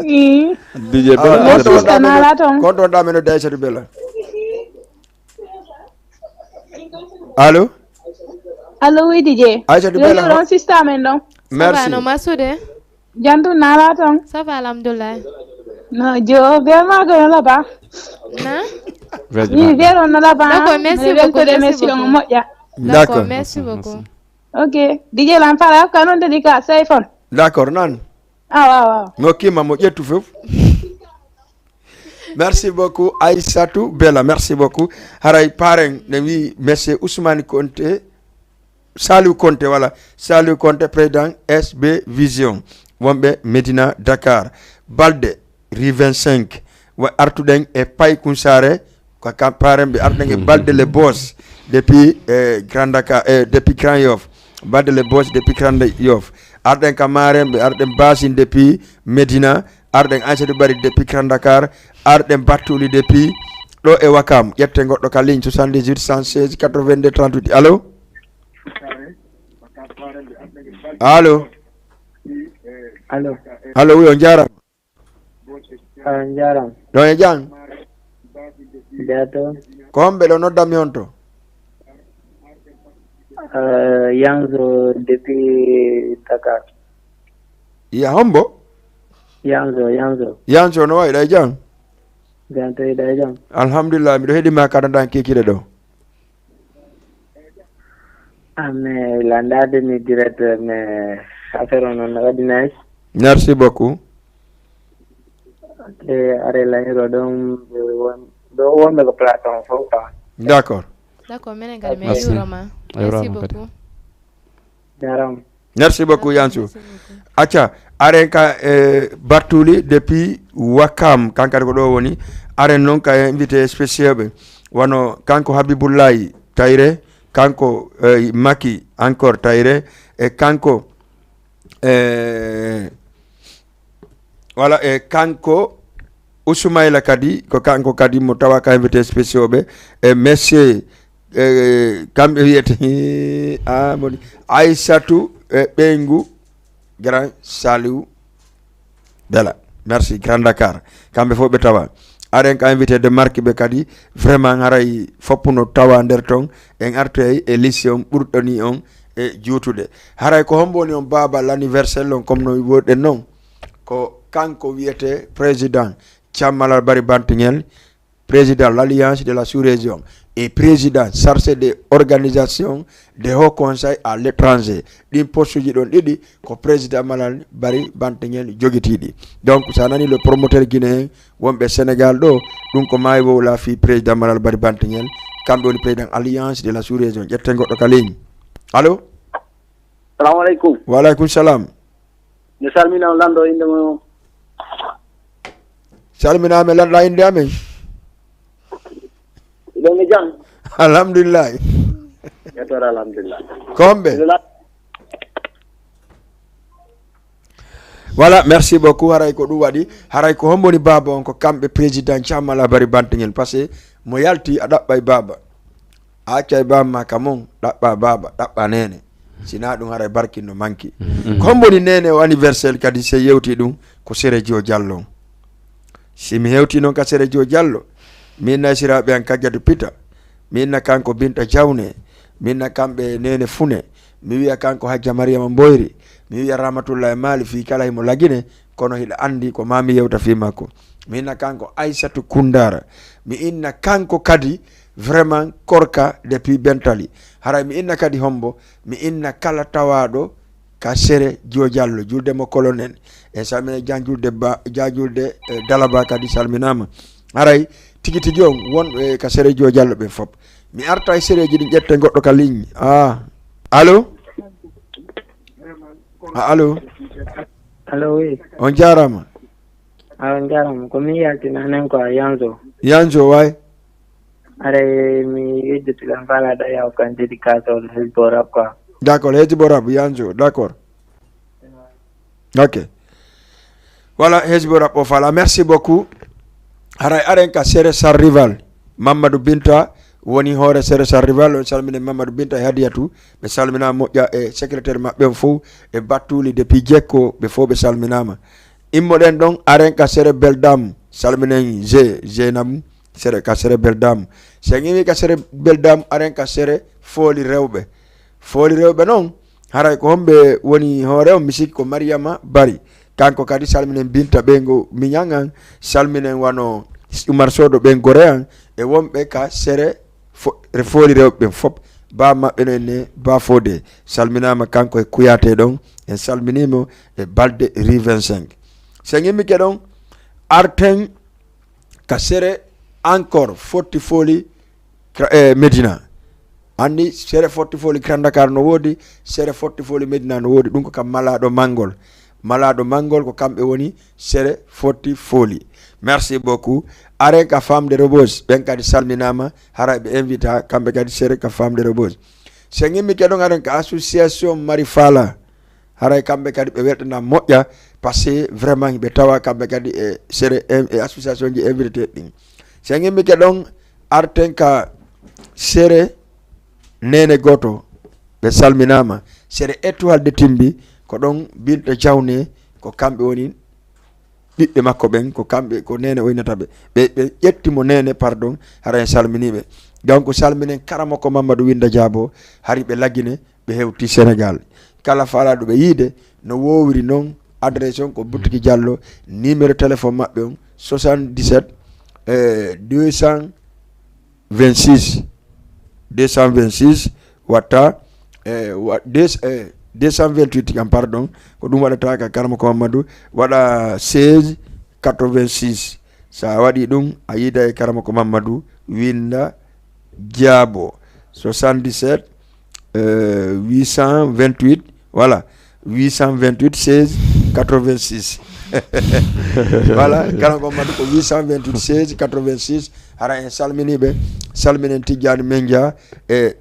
Ii. D J Bella, Awa, Aissatou Bella. Sista nala toon. Kon toon ɗa men nodde Aissatou Bella. Allô? Allô, oui, D J. Aissatou Bella, ɗon sista men ɗon. Merci. Ça va, no masude? Jantu nala toon. Ça va, alhamdulillah. No, jo, bel ma ko no laba. Na? Bel ma. Ni bel on no laba. D'accord, merci beaucoup, merci beaucoup. Merci on moƴƴa. D'accord, merci beaucoup. Ok. D J lan fala ka non dédicace iPhone. D'accord, nan. Ah, waaw, waaw. Mo kima mo ƴettu fof. Merci beaucoup, Aissatou Bella. Merci beaucoup. Haray parrain ne wi, Monsieur Ousmane Konté. Saliou Konté, voilà. Saliou Konté, président S B Vision, wonɓe Médina, Dakar. Balde, rue vingt-cinq. Wa artuɗen e Paykun Saare, ko ka paren ɓe arɗen e Balde le Boss depuis, eh, Grand Dakar, eh, depuis Grand Yoff. Balde le Boss depuis Grand Yoff. Arɗen ka Marem, ɓe arɗen Basine depuis Médina. Arɗen Aïssatou Bari depuis Grand Dakar. Arɗen Battuli depuis ɗo e Wakam. Ƴette goɗɗo ka ligne, soixante-dix-huit cent seize quatre-vingt-deux trente-huit. Allo? Allo? Allo? Allo, wi, on jaaraama. On jaaraama. Ɗo e jam? Jaato. Ko homɓe ɗo noddammi on to? Yanzo depuis Dakar. Ya hombo? Yanzo, Yanzo. Yanzo, no wayi, ɗa e jam? Jaato, ɗa e jam? Alhamdulillah, miɗo heɗi ma kada dan kekire ɗo. Ah, mais landade mi direct, mais affaire on on waɗi nice. Merci beaucoup. Ok, are laniro ɗon ɓe won ɗo wonɓe ko plateau on fof quoi. D'accord. D'accord, menen kadi mi Merci. Yuroma. A yurama Merci kadi. Beaucoup. Jaaraama. Merci beaucoup, Yansu. Merci beaucoup. Acca, aren ka, eh, Bartuli depuis Wakam, kankadi ko ɗo woni. Aren noon ka invité spécial ɓe. Wano kanko Habibullahi Tayre, kanko, eh, Maki encore Tayre, e kanko, eh, voilà, e kanko Usmaila kadi, ko kanko kadi mo tawa ka invité spécial ɓe. E monsieur, eh, kamɓe wiyete, ah, moni Aissatou, eh, ɓeyngu Grand Saliou Bela. Merci, Grand Dakar. Kamɓe fof ɓe tawa. Aɗen ka invité de marque ɓe kadi. Vraiment, haray foppuno tawa nder ton. En artoyay e lycée on ɓurɗo ni on e juutude. Haray ko hombo woni on baaba l'anniversaire on, comme no woɗɗen noon? Ko kanko wiyete président Thiam Malal Bari Bantingel, président l'Alliance de la sous-région et président chargé de organisation de Haut Conseil à l'étranger. Ɗin postuji ɗon ɗiɗi ko président Malal Bari Bantingel jogitiiɗi. Donc, sa nani le promoteur guinéen wonɓe Sénégal ɗo, ɗum ko maayi wowla fii président Malal Bari Bantingel, kamɓe woni président Alliance de la sous-région. Ƴetten goɗɗo ka ligne. Allo? Salamu aleykum. Wa aleykum salam. Mi salmina on lanɗo innde mo. Salminaama, lanɗa innde amen. Ɗon e jam. Alhamdulillahi. Yettoore alhamdulillah. Komɓe. Voilà, merci beaucoup. Haray ko ɗum waɗi. Haray ko hombo woni baaba on? Ko kamɓe président Thiam Malal Bari Bantingel. Parce que mo yalti a ɗaɓɓay baaba. A accay baaba ma ka mon, ɗaɓɓa baaba, ɗaɓɓa nene. Sina ɗum haray barkin no manki. Ko hombo woni nene o anniversaire kadi se yewti ɗum ko Sere Jio Diallo. Si mi hewti noon ka Sere Jio Diallo, mi inna e siraaɓe an Kajjatu Pita, mi inna kanko Binta Jawne, mi inna kamɓe Nene Fune, mi wiya kanko Hajja Mariyama Mboyri, mi wiya Rahmatullahi Maali fii kala himo lagine, kono hiɗa anndi ko maa mi yewta fii makko. Mi inna kanko Aysatu Kundara, mi inna kanko kadi vraiment Korka depuis Bentali. Haray mi inna kadi hombo, mi inna kala tawaaɗo ka Sere Jio Diallo, julde mo colonel. En salmina Jan julde ba, Jan julde, eh, Dalaba kadi salminaama. Haray tigi tigi on won, eh, ka Sere Jio Diallo ɓe fop. Mi arta e sereji ɗin, ƴetten goɗɗo ka ligne. Ah. Allo? Ah, allo? Allo, oui. On jaaraama. Ah, on jaaraama. Ko min yaltina nen quoi, Yanzo. Yanzo, way. Are mi yejjiti lan fala da yaw kan dédicace on Hizbo Rap quoi. D'accord, Hizbo Rap, Yanzo, d'accord. Ok. Voilà, Hizbo Rap o fala. Merci beaucoup. Haray aren ka Sere Sar Rival. Mamadou Binta woni hoore Sere Sar Rival. On salmine Mamadou Binta e Hadiyatu. Ɓe salmina moƴƴa e secrétaire maɓɓe on fof e Battuli depuis Jekko, ɓe fof ɓe salminaama. Immoɗen ɗon, aren ka Sere Beldam, salminen Je, Jeynam, Sere, ka Sere Beldam. Si en iwi ka Sere Beldam, aren ka Sere Fooli Rewɓe. Fooli Rewɓe noon, haray ko homɓe woni hoore on? Mi sikki ko Mariyama Bari. Kanko kadi salminen Binta ɓeyngu miñan an, salminen wano Umar Sodo ɓeyngu gore an, e wonɓe ka Sere fo-, re Fooli Rewɓe ɓen fop. Ba maɓɓe no enne Ba Fode, salminaama kanko e Kuyate ɗon, en salminiimo e Balde rue vingt-cinq. Si en immike ɗon, arten ka Sere encore Fotti Fooli Kra-, eh, Medina. Anndi, Sere Fotti Foli Grand Dakar no woodi, Sere Fotti Foli Medina no woodi. Ɗum ko kam malaaɗo manngol. Malaaɗo manngol ko kamɓe woni Sere Fotti Foli. Merci beaucoup. Are ka Femme de Rebeuss, ɓen kadi salminaama, haray ɓe invita, kamɓe kadi Sere ka Femme de Rebeuss. So en immike ɗon, aɗon ka association Mari Fala, haray kamɓe kadi ɓe weltana moƴƴa, parce que vraiment ɓe tawa kamɓe kadi e Sere, e, e association ji invité ɗin. So en immike ɗon, arten ka Sere Neene Gooto, ɓe salminaama. Sere Étoile de Timbi, ko ɗon Binta Jawne, ko kamɓe woni ɓiɓɓe makko ɓen, ko kamɓe, ko Neene oynata ɓe. Ɓe, ɓe ƴetti mo Neene, pardon, hara en salminii ɓe. Donc, salminen Karamoko Mamadou Winda Diabo, hari ɓe Lagine, ɓe hewti Sénégal. Kala faalaaɗo ɓe yiide, no woowiri non, adresse on ko Boutique Diallo, numéro téléphone maɓɓe on, soixante-dix-sept, euh, deux cent vingt-six, deux cent vingt-six, watta, eh, wa-, deux, eh, deux cent vingt-huit kam, pardon, ko ɗum waɗata ka Karamoko Mamadou, waɗa seize quatre-vingt-six. So a waɗi ɗum, a yiida e Karamoko Mamadou, winda Diabo, soixante-dix-sept, euh, huit cent vingt-huit, voilà, huit cent vingt-huit seize quatre-vingt-six. Voilà, Karamoko Mamadou ko huit cent vingt-huit seize quatre-vingt-six. Hara en salminii ɓe, salminen Tijjaani Menja e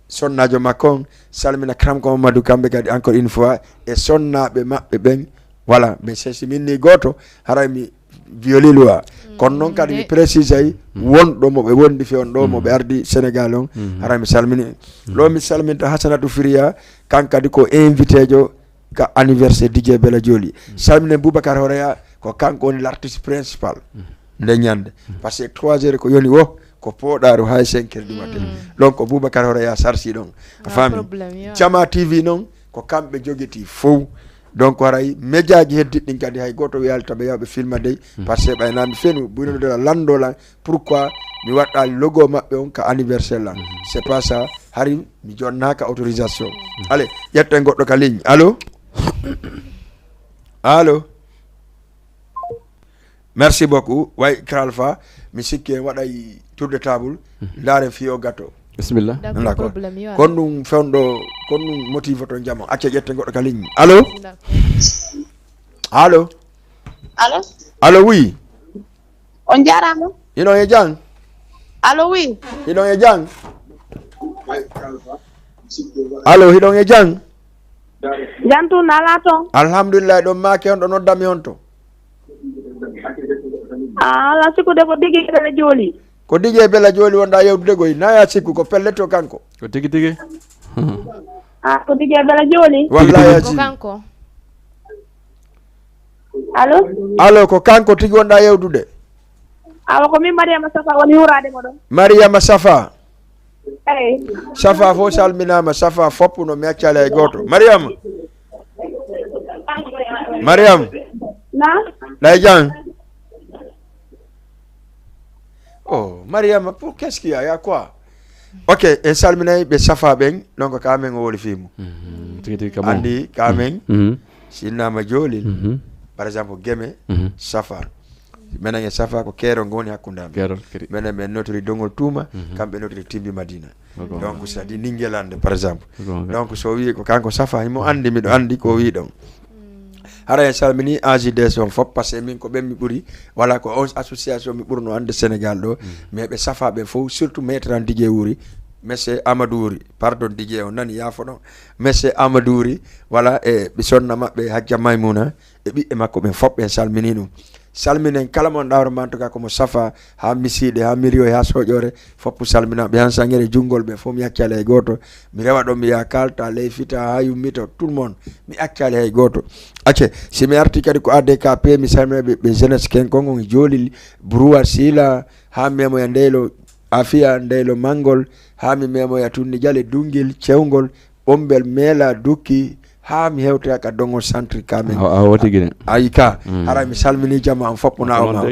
sonnaajo makko on, salmina Karamoko Mamadou kamɓe kadi encore une fois, e sonnaaɓe maɓɓe ɓen. Voilà, mais si min ni gooto, haray mi violi loi. Kono noon kadi mi précisay wonɗo mo ɓe wondi fe on ɗo, mo ɓe ardi Sénégal on, haray mi salmini. Ɗo mi salminta Hasanatu Firiya, kan kadi ko invité jo ka anniversaire D J Bella Joli. Salminen Boubacar Horeya, ko kanko woni l'artiste principal nde ñande. Parce que trois heures ko yoni wo, ko pooɗaaru haa e cinq heures du matin. Donc, ko Boubacar Horeya sarsi ɗon. A faami? Jama T V noon, ko kamɓe jogiti fow. Donc, haray médiaji heddiɗi ɗin kadi hay gooto wiyaali taɓe yawɓe filma dey, parce que ɓay naa mi fenu, Bruno de la lanndo lan, pourquoi mi waɗɗaali logo maɓɓe on ka anniversaire lan? C'est pas ça, hari mi jonnaaka autorisation. Allez, ƴetten goɗɗo ka ligne. Allo? Allo? Merci beaucoup. Way Kralfa, mi sikki en waɗay tour de table. Ndaaren fiyo gato. Bismillah. D'accord. D'accord. Problème yo. Kon ɗum fewndo, kon ɗum motive to jamo. Acca ƴetten goɗɗo ka ligne. Allo? D'accord. Allo? Allo? Allo, oui. On jaaraama. Hiɗon e jam? Allo, oui. Hiɗon e jam? Allo, hiɗon e jam? Jam tun alaa ton? Alhamdulillah, ɗon maake on ɗo noddami on to. Ah, ala sikkude ko Dj Bella Joli. Ko D J Bella Joli wonɗaa yewtude koy. Naa ya sikku ko pellet to kanko. Ko tigi tigi. Ah, ko D J Bella Joli. Wallahi. Tigi tigi. Ko kanko. Allo? Allo, ko kanko tigi wonɗaa yewtude? Awa, ko min Mariama Safa woni huraade mo ɗo. Mariama Safa. Eyi. Safa fof salminaama, Safa fof no mi accaali hay gooto. Mariama. Mariama. Na? Ɗay jam? Oh, Mariama, pour qu'est-ce qu'il y a? Il y a quoi? Ok, en salminay ɓe Safa ɓen, donc ka men o woli fimu. Mhm. Tigi tigi kam. Andi ka men. Mhm. Si innama Jolel, mhm, par exemple, Geme, mhm, Safa. Menen e Safa ko keerol ngol woni hakkunde amen. Keerol kadi. Menen min notiri Dongol Tuuma, mhm, kamɓe notiri Timbi Madina. Ko goonga. Donc, c'est-à-dire Ningelande, par exemple. Ko goonga. Donc, so o wi ko kanko Safa, himo andi, miɗo andi ko o wi ɗon. Hara en salmini A J D S on fof, parce que min ko ɓen mi ɓuri, voilà, ko on association mi ɓurno ande Sénégal ɗo. Mm. Mais ɓe Safa ɓen fof, surtout maître an Didier Wuri, monsieur Amadou Wuri, pardon Didier, on nani, yaafo ɗon. Monsieur Amadou Wuri, voilà, e ɓe sonna maɓɓe Hajja Maymuna, e ɓiɓɓe makko ɓen fof ɓen salmini ɗum. Salminen kala mon ɗawre ma, en tout cas, ko mo Safa, haa Misiiɗe, haa Miriyoy, haa Soƴoore, fof salmina ɓe han sangere junngol ɓe fof, mi accaali hay gooto. Mi rewa ɗon, mi yaha Kaalta, ley Fita, haa Yummito, tout le monde, mi accaali hay gooto. Acce, si mi arti kadi ko A D K P, mi salmina ɓe, ɓe jeunesse ken kon, on Joolil, Brouwa Sila, haa memoya Ndeylo, Afiya Ndeylo Manngol, haa mi memoya Tunni Jale, Dunngel, Cewngol, Ɓombel, Meela, Dukki, haa mi hewtoya ka Dongo Centre ka men. A, a woti Gine. Ayi ka, mm, hara mi salmini jama am fof na o ma.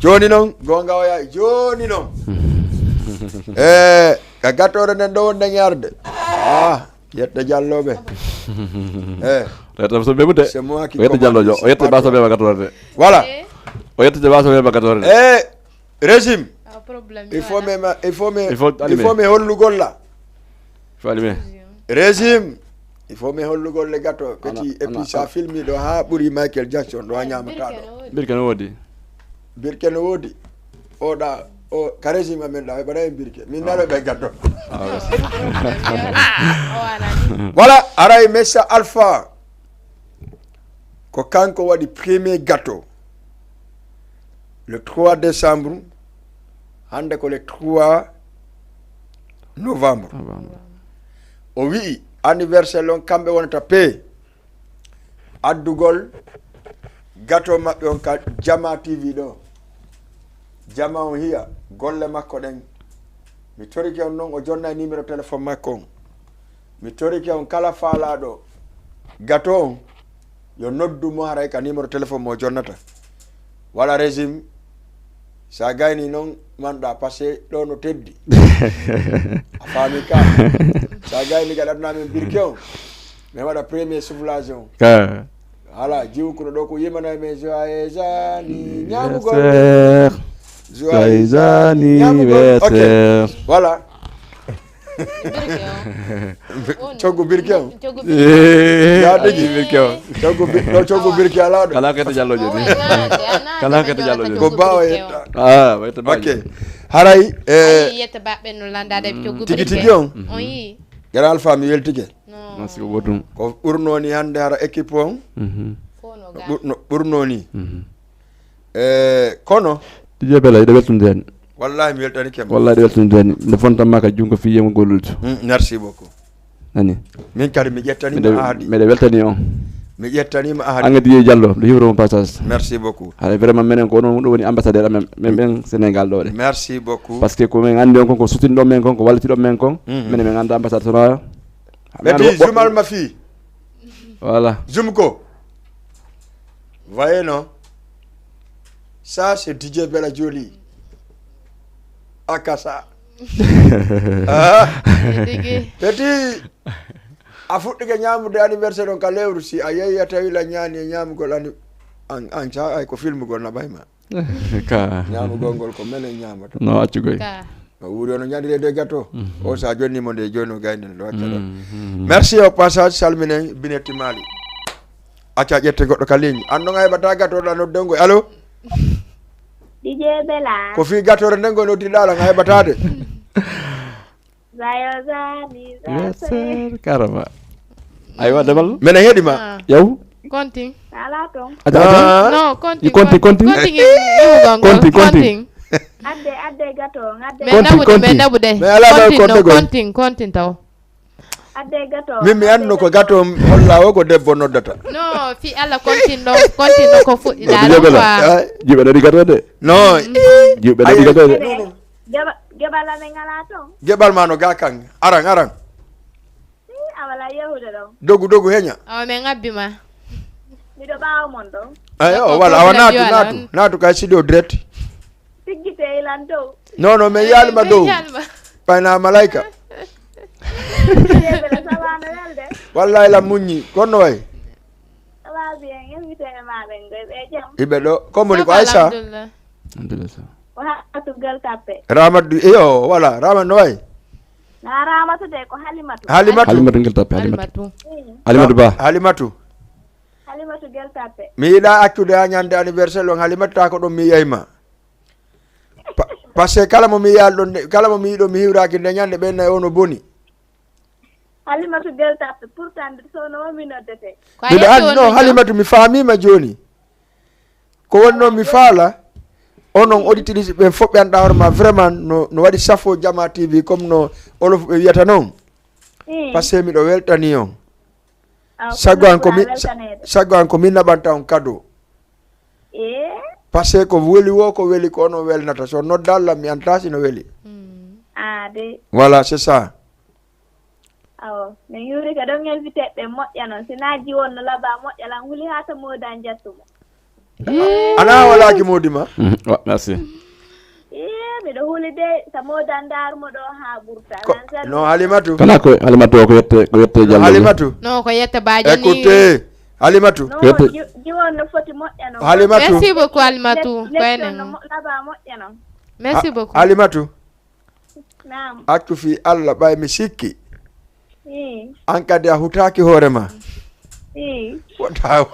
Jooni noon, goonga oya, jooni noon. Eh, ka gattoore nden ɗo wonɗen yarde. Ah, yetta Jallooɓe. Eh. Yetta so ɓe ɓutte. C'est moi qui commande ici. O yetta Jallo Jo, o yetta Baso Beba gattoore. Voilà. Eh. O yetta Baso Beba gattoore. Eh, régime. Ah, problème. Il faut me, il faut me, il faut me hollugol la. Fali me. Régime. Il faut mi hollugol le gâteau. Petit, et puis ça filmi ɗo ha ɓuri Michael Jackson ɗo ha ñamata ɗo. Birke no woodi. Birke no woodi. O ɗa o ka régime amen ɗa ɓaɗa en birke. Min nalo ɓe gâteau. Voilà, aray Messa Alpha. Ko kanko waɗi premier gâteau. Le trois décembre, hande ko le trois novembre. O wi'i anniversaire on kamɓe wonata pe addugol gâteau maɓɓe on ka Jama T V ɗo. Jama on hiya golle makko ɗen. Mi torike on non o jonna e numéro téléphone makko on. Mi torike on kala faalaɗo gâteau on yo noddu mo haray ka numéro téléphone mo jonnata. Wala régime. Sa gayni non manɗa parce que ɗo no teddi. A faami ka. Sa gayni gaɗatna min birke on. Mi waɗa premier soufflage on. Ka. Voilà, jiwkuno ɗo ko yimana men joyeux anni ñamugol. Joyeux anniversaire. Voilà. Coggu birke on. Coggu birke on. Ya degi birke on. Coggu bi no coggu birke ala ɗo. Kala kete jallo jodi. Kala kete jallo jodi. Ko bawa yetta. Ah, wayta bagi. OK. Haray e yetta baɓɓe no landade coggu birke. Tigi tigi on. On yi. Gara Alpha mi weltike. Merci beaucoup. Ko ɓurno ni hande hara équipe on. Ɓurno ɓurno ni. E kono. Didier Bella ide weltude hen. Wallahi mi weltani kem. Wallahi ide weltude hen nde fontan ma ka jungo fi yemo gollude. Merci beaucoup. Nani. Min kadi mi ƴettani ma ahadi. Mede weltani on. Mi ƴettani ma ahadi. Angadi Didier Diallo de hiwro mo passage. Merci beaucoup. Hay vraiment menen ko non ɗum woni ambassadeur amen men ɓen Sénégal ɗo de. Merci beaucoup. Parce que ko men andi on kon ko sutini ɗon men kon ko walliti ɗon men kon. Menen men anda ambassade sono. Beti jumal ma fi. Voilà. Jumko. Voyez non. Ça c'est Didier Bella Jolie. Akasa. Ah. Petit. A fuɗɗike ñamude anniversaire on ka lewru si a yeyi a tawi la ñaani e ñamugol ani an an sa ay ko filmugol na ɓayma. Ka ñamugol ngol ko melen ñamata no accugoy. O wuuri ono ñaɗirede gâteau. O sa jonni mo nde joni o gayni no wacca ɗon. Merci au passage salminen binetti mali. Acca ƴette goɗɗo ka ligne an non a heɓata gâteau ɗa noddengo allo. Didier Bella. Ko fi gâteau re nden go noddirɗa ala a heɓatade. Joyeux anniversaire. Karama. Aywa demal. Mene heɗi ma. Yaw. Konting. Ala ton. Aja aja. No konting. Konting konting. Konting. Konting konting. Adde adde gato. Adde. Men nabude men nabude. Men ala konting konting taw. Adde gato. Min mi anno ko gato holla o ko debbo noddata. No fi Allah kontin ɗo kontin ɗo ko fuɗɗiɗa ɗo quoi. Jiɓe ɗaɗi gato de. No. Jiɓe ɗaɗi gato de. Geɓal amen ala ton. Geɓal ma no ga kan aran aran. A wala yehude ɗon. Dogu dogu heña. Awa men abbi ma. Miɗo ɓaawo mon ɗon. Ayo wala awa naatu naatu naatu kay sido direct. Tiggite ilan dow. Non non men yalima dow. Payna malaika. Wallahi la muññi kono way. Iɓe ɗo komoni ko Aissa. Ko Halimatu Gueule Tapée. Ramatu iyo voilà Ramatu no way. Na Ramatu de ko Halimatu. Halimatu. Halimatu Gueule Tapée Halimatu. Halimatu Ba. Halimatu. Halimatu Gueule Tapée. Mi yiɗa accude ha ñande anniversaire on Halimatu ta ko ɗum mi yiyayma. Parce que kala mo mi yiyal ɗon kala mo mi yiɗo mi hiwraki nde ñande ɓen nayi ono boni. Halimatu Gueule Tapée pourtant nde sowno o mi noddete. Miɗo anndi non Halimatu mi faamima jooni. Ko woni noon mi faala onon auditrice ɓen fof ɓe annduɗa hoore ma vraiment no no waɗi safo Jama T V comme no olof ɓe wiyata noon. Parce que miɗo weltani on. Sago an ko min sago an ko min naɓanta on cadeau. Parce que ko weli wo ko weli ko onon welnata so nodda Allah mi annda si no weli. Voilà c'est ça. Awo min yuuri ka ɗon invité ɓe moƴƴa noon si naaji won no laba moƴƴa lan huli haa to mooda njettu mo. Ana walaaki moodi ma. Merci. Ee miɗo huli de sa mooda ndaaru mo ɗo haa ɓurta. No halimatu kana ko halimatu o ko yette ko yette jallo halimatu. No ko yette baajo ni. Écoutez halimatu. Ko yette jiwon no foti moƴƴa noon. Halimatu. Merci beaucoup halimatu ko enen. Laba moƴƴa noon. Merci beaucoup halimatu. Accu fii Alla ɓay mi sikki An kadi a hutaaki hoore ma. Wota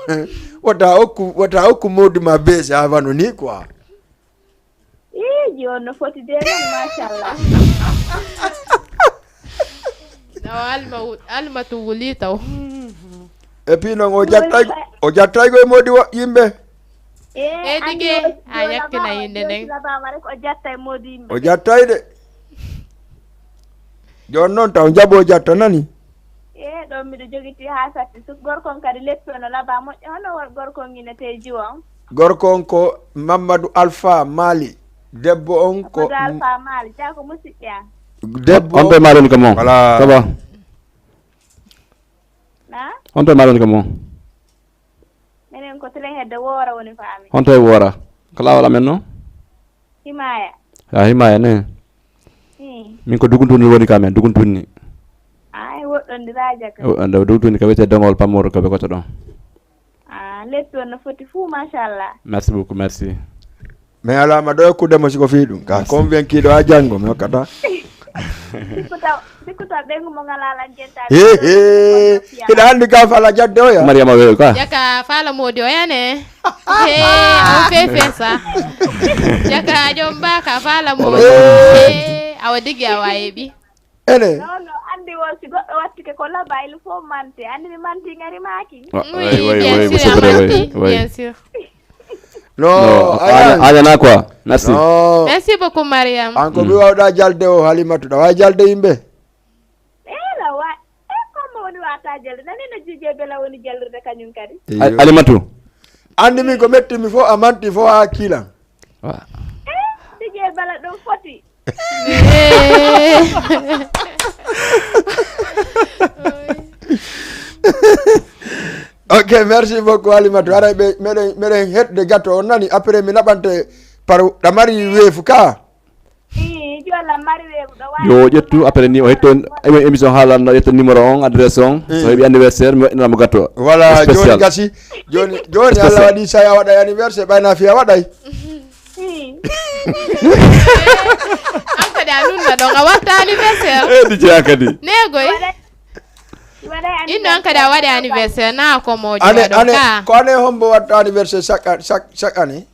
wota okku wota okku mawdi ma beese ha wano ni quoi. Ii, jooni no foti de non, machallah. Awa alma wu- almatu wuli taw. Et puis noon o jattay o jattay koye mawdi wo yimɓe. E dige a yakkina yinde nden. Labama rek o jatta e modi yimɓe. O jattay de. Jooni noon taw jaɓo jatta nani. E ɗon miɗo jogiti ha satti so gorko on kadi leppi ono laba moƴƴa hono wor gorko on ine te jiwa on. Gorko on ko Mamadou Alpha Mali. Debbo on ko Kodo alfa maali ja ko musiɓɓe an. Debbo On to e maɗon ko mon. Voilà. Ça va? Na On to e maɗon ko mon. Minen ko telen hedde woora woni faami. On to e wora. Ko lawol amen no? Himaya. Ha himaya ne. Hmm. Min ko duguntuni woni ka men duguntuni. Ay woɗɗondiraja ka. Nde duguntuni ka wiyete dongol pammoro ko ɓe goto ɗon. Ah, leppi on no foti fuu machallah. Merci beaucoup, merci. Mais alama ɗo e kuddemo siko fii ɗum ka convaincu ɗo ha janngo mi hokkata. Sikkuta sikkuta ɓengu mo ngala lan jenta. Hiɗa anndi ka fala jadde oya. Mariama weyo ka. Jaka fala modi o yane. He o fefe sa. Jaka jom ba ka fala modi. He awa digi awa yeɓi. Ene. Non non anndi wo si goɗɗo wattike ko laba il faut mante anndi mi manti ngari maki. Oui, bien sûr, a manti, bien sûr. Non, Añana quoi. Merci. Non. Merci beaucoup Mariam. An ko mi wawɗa jalde o Halimatu ɗa wawi jalde yimɓe. Ela wa e comme woni wata jalde nani no jije bela woni jallude kañum kadi. Alimatu. Anndi min ko mettinmi fof a manti fof ha kiilan. Jije bela ɗum foti. Ok, merci beaucoup Halimatu. Haray ɓe meɗen meɗen heɗde gato on nani après mi naɓante par ɗa mari weefu ka. Ii jolla mari weefu ɗo wawi. Yo ƴettu après ni o hetto émission haalanno ƴetta numéro on adresse on so heɓi anniversaire mi waɗinamo gâteau. Voilà joni Spécial. Gasi joni joni Allah waɗi say a waɗay anniversaire ɓayna fiya waɗay. Ii An kadi a nunna ɗon a watta anniversaire. E di jeya kadi. Negoy. Waɗay Inno an kadi a waɗi anniversaire na ko mojo Ane waɗo ane ka. Ko ane hombo watta anniversaire chaque an- chaque chaque année.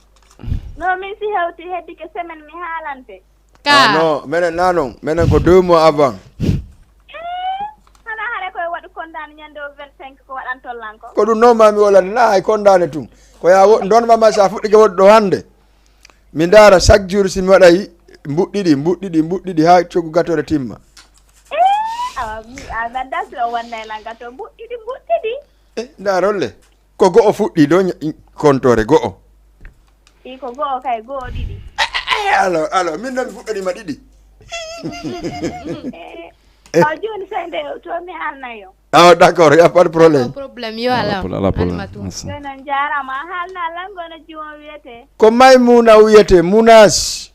No min si hewti heddike semaine mi haalante. Ah, Ka. Non, menen na non, menen ko deux mois avant. Hana hare koye waɗu kondani ñande o vingt cinq ko waɗantollan ko. Ko ɗum noon mami wolande na hay kondane tun. Ko ya wo- ndon mama sa fuɗɗike woɗɗo hande. Mi ndaara chaque jour si mi waɗay mbuɗɗiɗi mbuɗɗiɗi mbuɗɗiɗi ha coggu gatore timma. Awa mi a ganda si o wannay lan gato mbuɗɗiɗi mbuɗɗiɗi. E ndaarolle ko go'o fuɗɗi ɗo ñ- kontore go'o. I ko go'o kay go'o ɗiɗi. Alors alors min noon mi fuɗɗanima ɗiɗi. Eh, o joni sey nde to mi haalnayo. Ah d'accord y a pas de problème. Problème yo ala. Ala problème. Almatu. Merci. Joni on jarama a haalna lango no jiwon wiyete. Ko Maymuna wiyete Munas.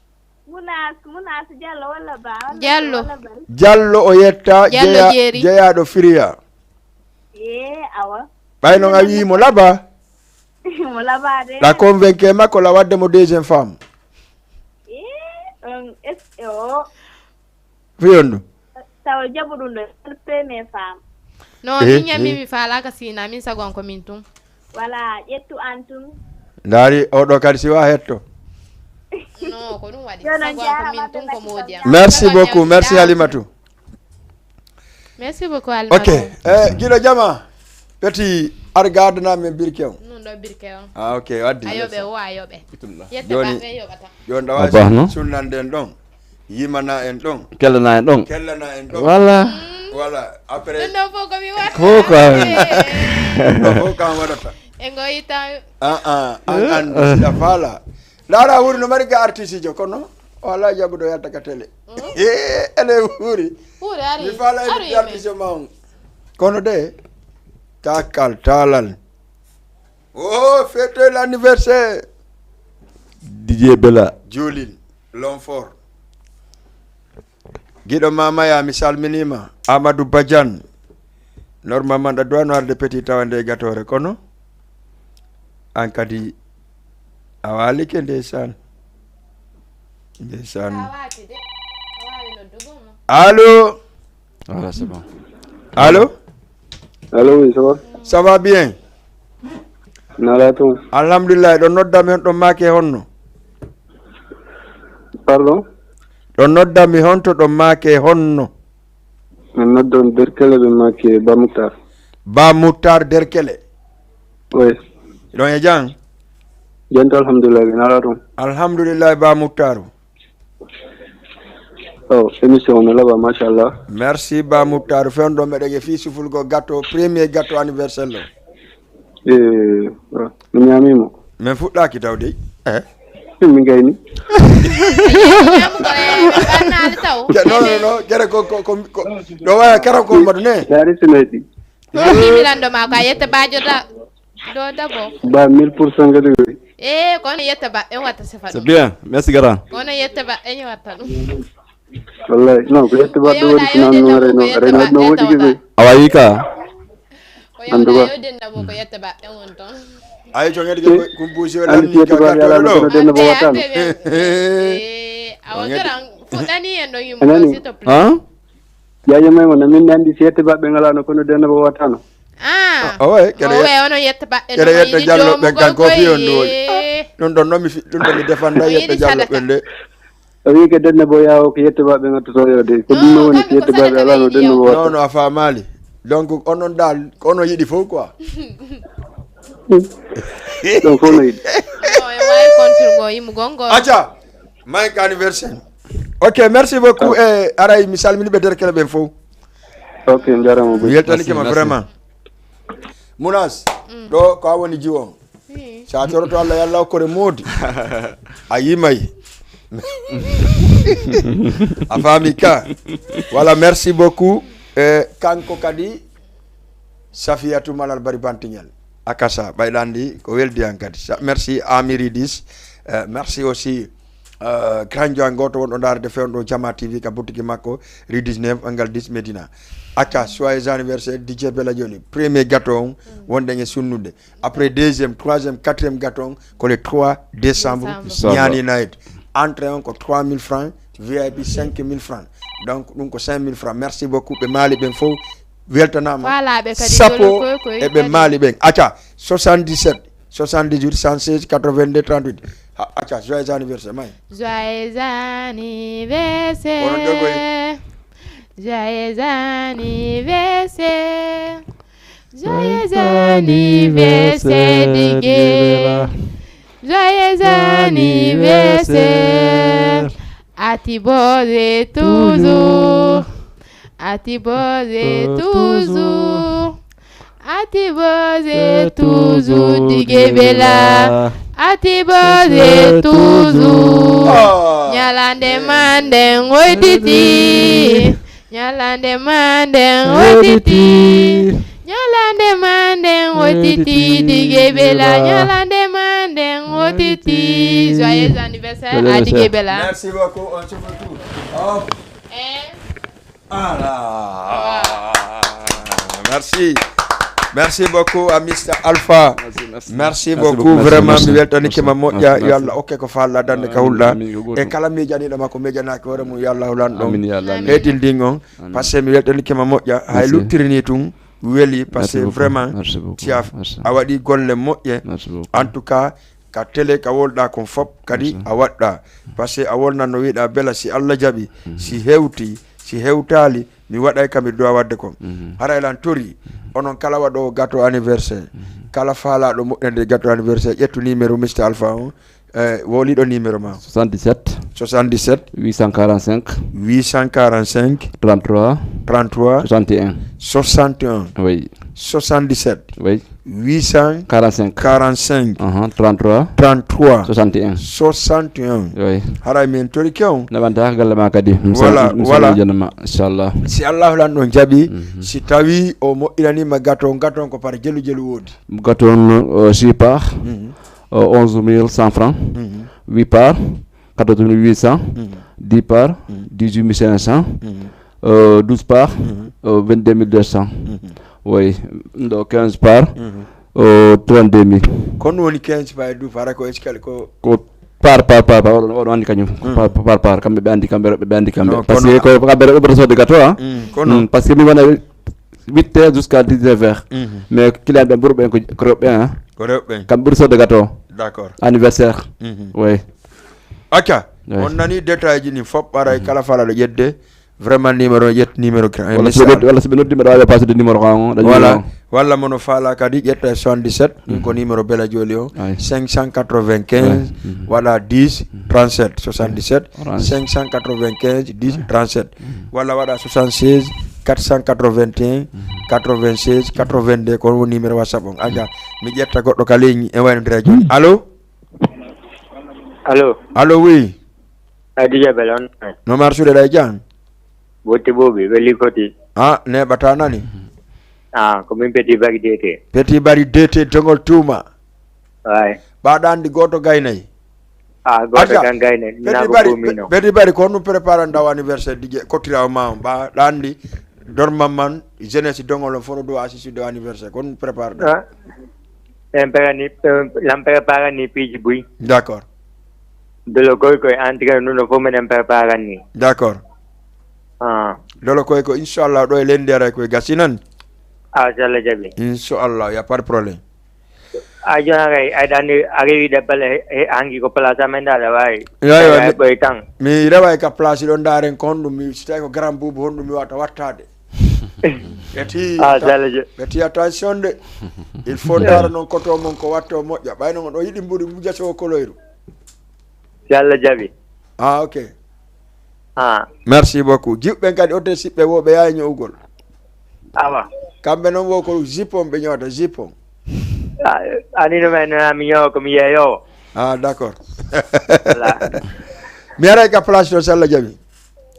Munas Munas Diallo walla ba walla Diallo. Walla ba. Diallo o yetta Diallo jeya- Jeeri. Jeyaɗo Firiya. Ye awa. Ɓay noon a wii mo laba. Mo labade. La convainque makko la wadde mo deuxième femme. Ye on es o. Fiyon ɗum. Tawa jaɓu ɗum ɗo premier femme. Non Eh, min ñammi eh. Mi faalaka sina min sagon ko min tun. Voilà ƴettu an tun. Ndaari oɗo kadi siwa hetto. Non ko ɗum waɗi. Yo non Sagon ko min jarama tun ko modi am. Merci beaucoup merci Halimatu. Merci beaucoup Alma. Ok eh, giɗo jama. Peti ar gadana min birke on. Ɗum ɗo birke on. Ah, ok waddi. A yoɓe o a yoɓe. Yette Joni- baɓe yoɓata. Joni A baax na. ɗawa sunnanden ɗon. Yimana en ɗon. Kellana en ɗon. Kellana en ɗon. Voilà. Voilà après. Ɗum ɗo fof ko mi waɗa. Ko ka. Ɗum ɗo fof kan waɗata. E ngo yita. Ah ah an an siɗa faala. Ndaara wuri no mari ga artiste jo kono o ala jaɓuɗo yalta ka télé. Eh, ene wuri. Huure ari. Mi faala Aru e yimɓe. Artiste ma on. Kono de takkal talal. Oh fête l'anniversaire. Didier Bella. Julin Longfort. Giɗo ma maya mi salminima Amadou Badiane. Normalement ɗa duwano arde petit tawa nde gatore kono an kadi a walike ndeysaan. Ndeysaan. Allo. Voilà, c'est bon. Allô? Allô, oui, ça va? Ça va bien? Nala tun. Alhamdulillah, ɗon nodda mi honto maake honno? Pardon? Ɗon nodda mi honto ɗon maake honno? Min noddon Derkele, ɓe maake Ba Moutar. Ba Moutar Derkele. Oui. Ɗon e jam? Jam to, alhamdulillah, mi nala tun. Alhamdulillah, Ba Moutar. Oh, émission on laba, machallah. Merci, Ba Moutar. Fen ɗo meɗen e fii sufulgo gâteau, premier gâteau anniversaire ɗo. Eh, mi ñaami mo. Min fuɗɗaaki taw dey. Eh? Min gayni. Ñaamugol e ɓannaali taw. Non, non, non, kere ko, ko, ko, ko, ɗo waya kara ko mbaɗu ne. Dari sinayti. Ɗo himilanɗo ma ko a yetta baajo da. Ɗo dabo. Ba mille pour cent kadi koy. Eh, kono yetta ba en watta sifa. C'est bien. Merci, Gara. Kono yetta ba en watta ɗum. Wallahi, non, ko yetta ba ɗum woni ko nan no reno, reno no woɗi koy. Awa yika. Ko yewda yo denna bo ko yetta ba en won ton. Ay, to ngedi ko kumbusi wala ni ka to do. Denna bo watan. Eh, awa garan fuɗɗani en ɗo yumma, s'il te plaît. Hein? Yaaye may wona min andi si yetta ba ɓe ngalano kono denna bo watano. Ah. O way kede. O way ono yetta ba en. Kede yetta jallo ɓe kan ko fi on do. Ɗum ɗon no mi fi ɗum ɗon mi defanda yetta jallo ɓe de. O wi ke denna bo yawo ko yetta ba ɓe ngatto so yode ko ɗum no woni si yetta ba ɓe alano denna bo watano. Non, non, a faamaali. Donc onon dal ko ono yiɗi fof quoi. Ɗum fof no yiɗi. Acca. Mike anniversaire. Ok, merci beaucoup. E aray mi salmini ɓe derkele ɓen fof. Ok, jarama. Mi weltanike ma vraiment. Munas, ɗo ko a woni jiwo. Sa toroto Allah yalla okkore moodi. A yimay. A faami ka. Voilà, merci beaucoup. E kanko kadi Safiyatu Malal Bari Bantiñel. Akasa ɓayɗandi ko weldi an kadi. Merci Amiridis. Uh, merci aussi uh, Grandio an goto wonɗo ndaarde fewndo Jama T V ka boutique makko rue dix-neuf angal dix Medina. Acca, joyeux anniversaire D J Bella Joli, premier gâteau on wonɗen e sunnude. Après deuxième, troisième, quatrième gâteau on ko le trois décembre. Ñaani night. Entrée on ko trois mille francs, V I P cinq mille francs. Donc ɗum ko cinq mille francs. Merci beaucoup ɓe maali ɓen fof. Weltanama. Sappo e ɓe maali ɓen. Acca, soixante-dix-sept, soixante-dix-huit, cent seize, quatre-vingt-deux, trente-huit. Acca, joyeux anniversaire may. Joyeux anniversaire. Joyeux anniversaire. Joyeux anniversaire Digé. Joyeux anniversaire. Ati boze toujours. Ati boze toujours. Ati boze toujours Digé Bella. Ati boze toujours. Ñalande manden woyditi. Ñalande manden woyditi. Ñalande manden woyditi Digé Bella. Ñalande manden woyditi. Joyeux anniversaire à Digé Bella. Merci beaucoup. On se retrouve. Oh. Eh. Ah là. Merci. Merci beaucoup à Mister Alpha. Merci, merci. Merci beaucoup vraiment. Mi weltanike ma moƴƴa. Yo Allah okke ko falla dande ka hulɗa. E kala miijaniɗo makko miijanaaki hoore mum yo Allah hulan ɗon. Heedin ndin on. Parce que mi weltanike ma moƴƴa. Hay luttiri ni tun weli parce que vraiment ti a waɗi golle moƴƴe. En tout cas ka télé ka wolɗa kon fop kadi a waɗɗa. Parce que a wolnan no wiɗa bela si Allah jaɓi si hewti si hewtali mi waɗay ka mi dowa wadde kon. Haray lan tori onon kala waɗowo gato anniversaire kala falaɗo moƴƴande gato anniversaire ƴettu numéro Mister Alpha on. Eh, woliɗo numéro ma? Soixante-dix-sept. Soixante-dix-sept. Huit cent quarante-cinq. Huit cent quarante-cinq. Trente-trois. Trente-trois. Soixante et un. Soixante et un. Oui. Soixante-dix-sept. Oui. Huit cent quarante-cinq. Quarante-cinq. Aha, trente-trois. Trente-trois. Soixante et un. Soixante et un. Oui. Haray min tori kew. Naɓanta galle ma kadi. Voilà, voilà. Inchallah. Si Allah lan ɗon jaɓi, si tawi o moƴƴinanima gato, gato ko par jelu jelu wodi. Gato on, euh, six parts, euh, onze mille cent francs. Huit parts, quatorze mille huit cents. Dix parts, dix-huit mille cinq cents. Euh, douze parts, euh, vingt-deux mille deux cents. Oui, ɗo quinze parts, euh, trente-deux mille. Kono woni quinze parts e douze parts ko escale ko. Ko par par par par oɗon oɗon andi kañum. Par par par kamɓe ɓe andi kamɓe ɓe andi kamɓe. Parce que ko kamɓe ɓe ɓurata sodde gato ha. Kono parce que mi wona huit heures jusqu'à dix-neuf heures. Mais client ɓe ɓurɓe ko ko rewɓe, hein. Ko rewɓe. Kam ɓuri sodde gâteau. D'accord. Anniversaire. Oui. Acca. On nani détail ji ni fop, aray kala fala ɗo ƴedde. Vraiment numéro ƴet numéro. Wala so ɓe noddi, wala so ɓe noddi mbaɗa wawi passude numéro kan o. Voilà. Walla mono fala kadi ƴetta e soixante-dix-sept, ɗum ko numéro bela joli o. Cinq cent quatre-vingt-quinze waɗa dix trente-sept, soixante-dix-sept cinq cent quatre-vingt-quinze dix trente-sept. Walla waɗa soixante-seize quatre cent quatre-vingt-un quatre-vingt-seize quatre-vingt-deux, ko woni numéro WhatsApp on. Acca, mi ƴetta goɗɗo ka ligne e wayno ndira joni. Allo? Allo? Allo, oui. Adija Belon. No mar suuɗe ɗa e jam? Botti bobi, weli foti. Ah, neɓata nani? Ah, ko min Petit Bari D T. Petit Bari D T, dogol tuuma. Ay. Ɓaɗa andi goto gaynay. Ah, goto kan gaynay. Petit Bari, Petit Bari, ko honɗum préparan daw anniversaire dije kottirawo ma on? Ɓaɗa andi dormamman, jeunesse dogol on fof no dowa assisude o anniversaire. Ko honɗum prépareɗa? Ah. En pegani, lam preparani piiji buy. D'accord. Dolo koy koy entraîne nuno fof menen preparani. D'accord. Ah. Dolo koy ko inchallah ɗo e lendi aray koy gasi nan. Ah, so Allah jaɓi. Inchallah, y a pas de problème. A jona kay ay dani a rewi de bale hangi ko place amen da da wawi. Ya, ya, mi ɓoy tan. Mi rewa ka place ɗon daren ko honɗum mi si tawi ko grand boubou honɗum mi wata wattade. Ɓe ti Ah, so Allah jaɓi. Ɓe ti attention de. Il faut dara non koto mon ko watto moƴƴa ɓay non o yiɗi mbuɗi muja so koloyru. So Allah jaɓi. Ah, ok. Ah. Merci beaucoup. Jiɓɓen kadi ote siɓɓe wo ɓe yawi ñowgol. Awa. Kamɓe noon wo ko jipon ɓe ñowata jipon. Ah, ani no men mi ñowa ko mi yeeyowo. Ah, d'accord. Voilà. Mi aray ka place to so Allah jaɓi.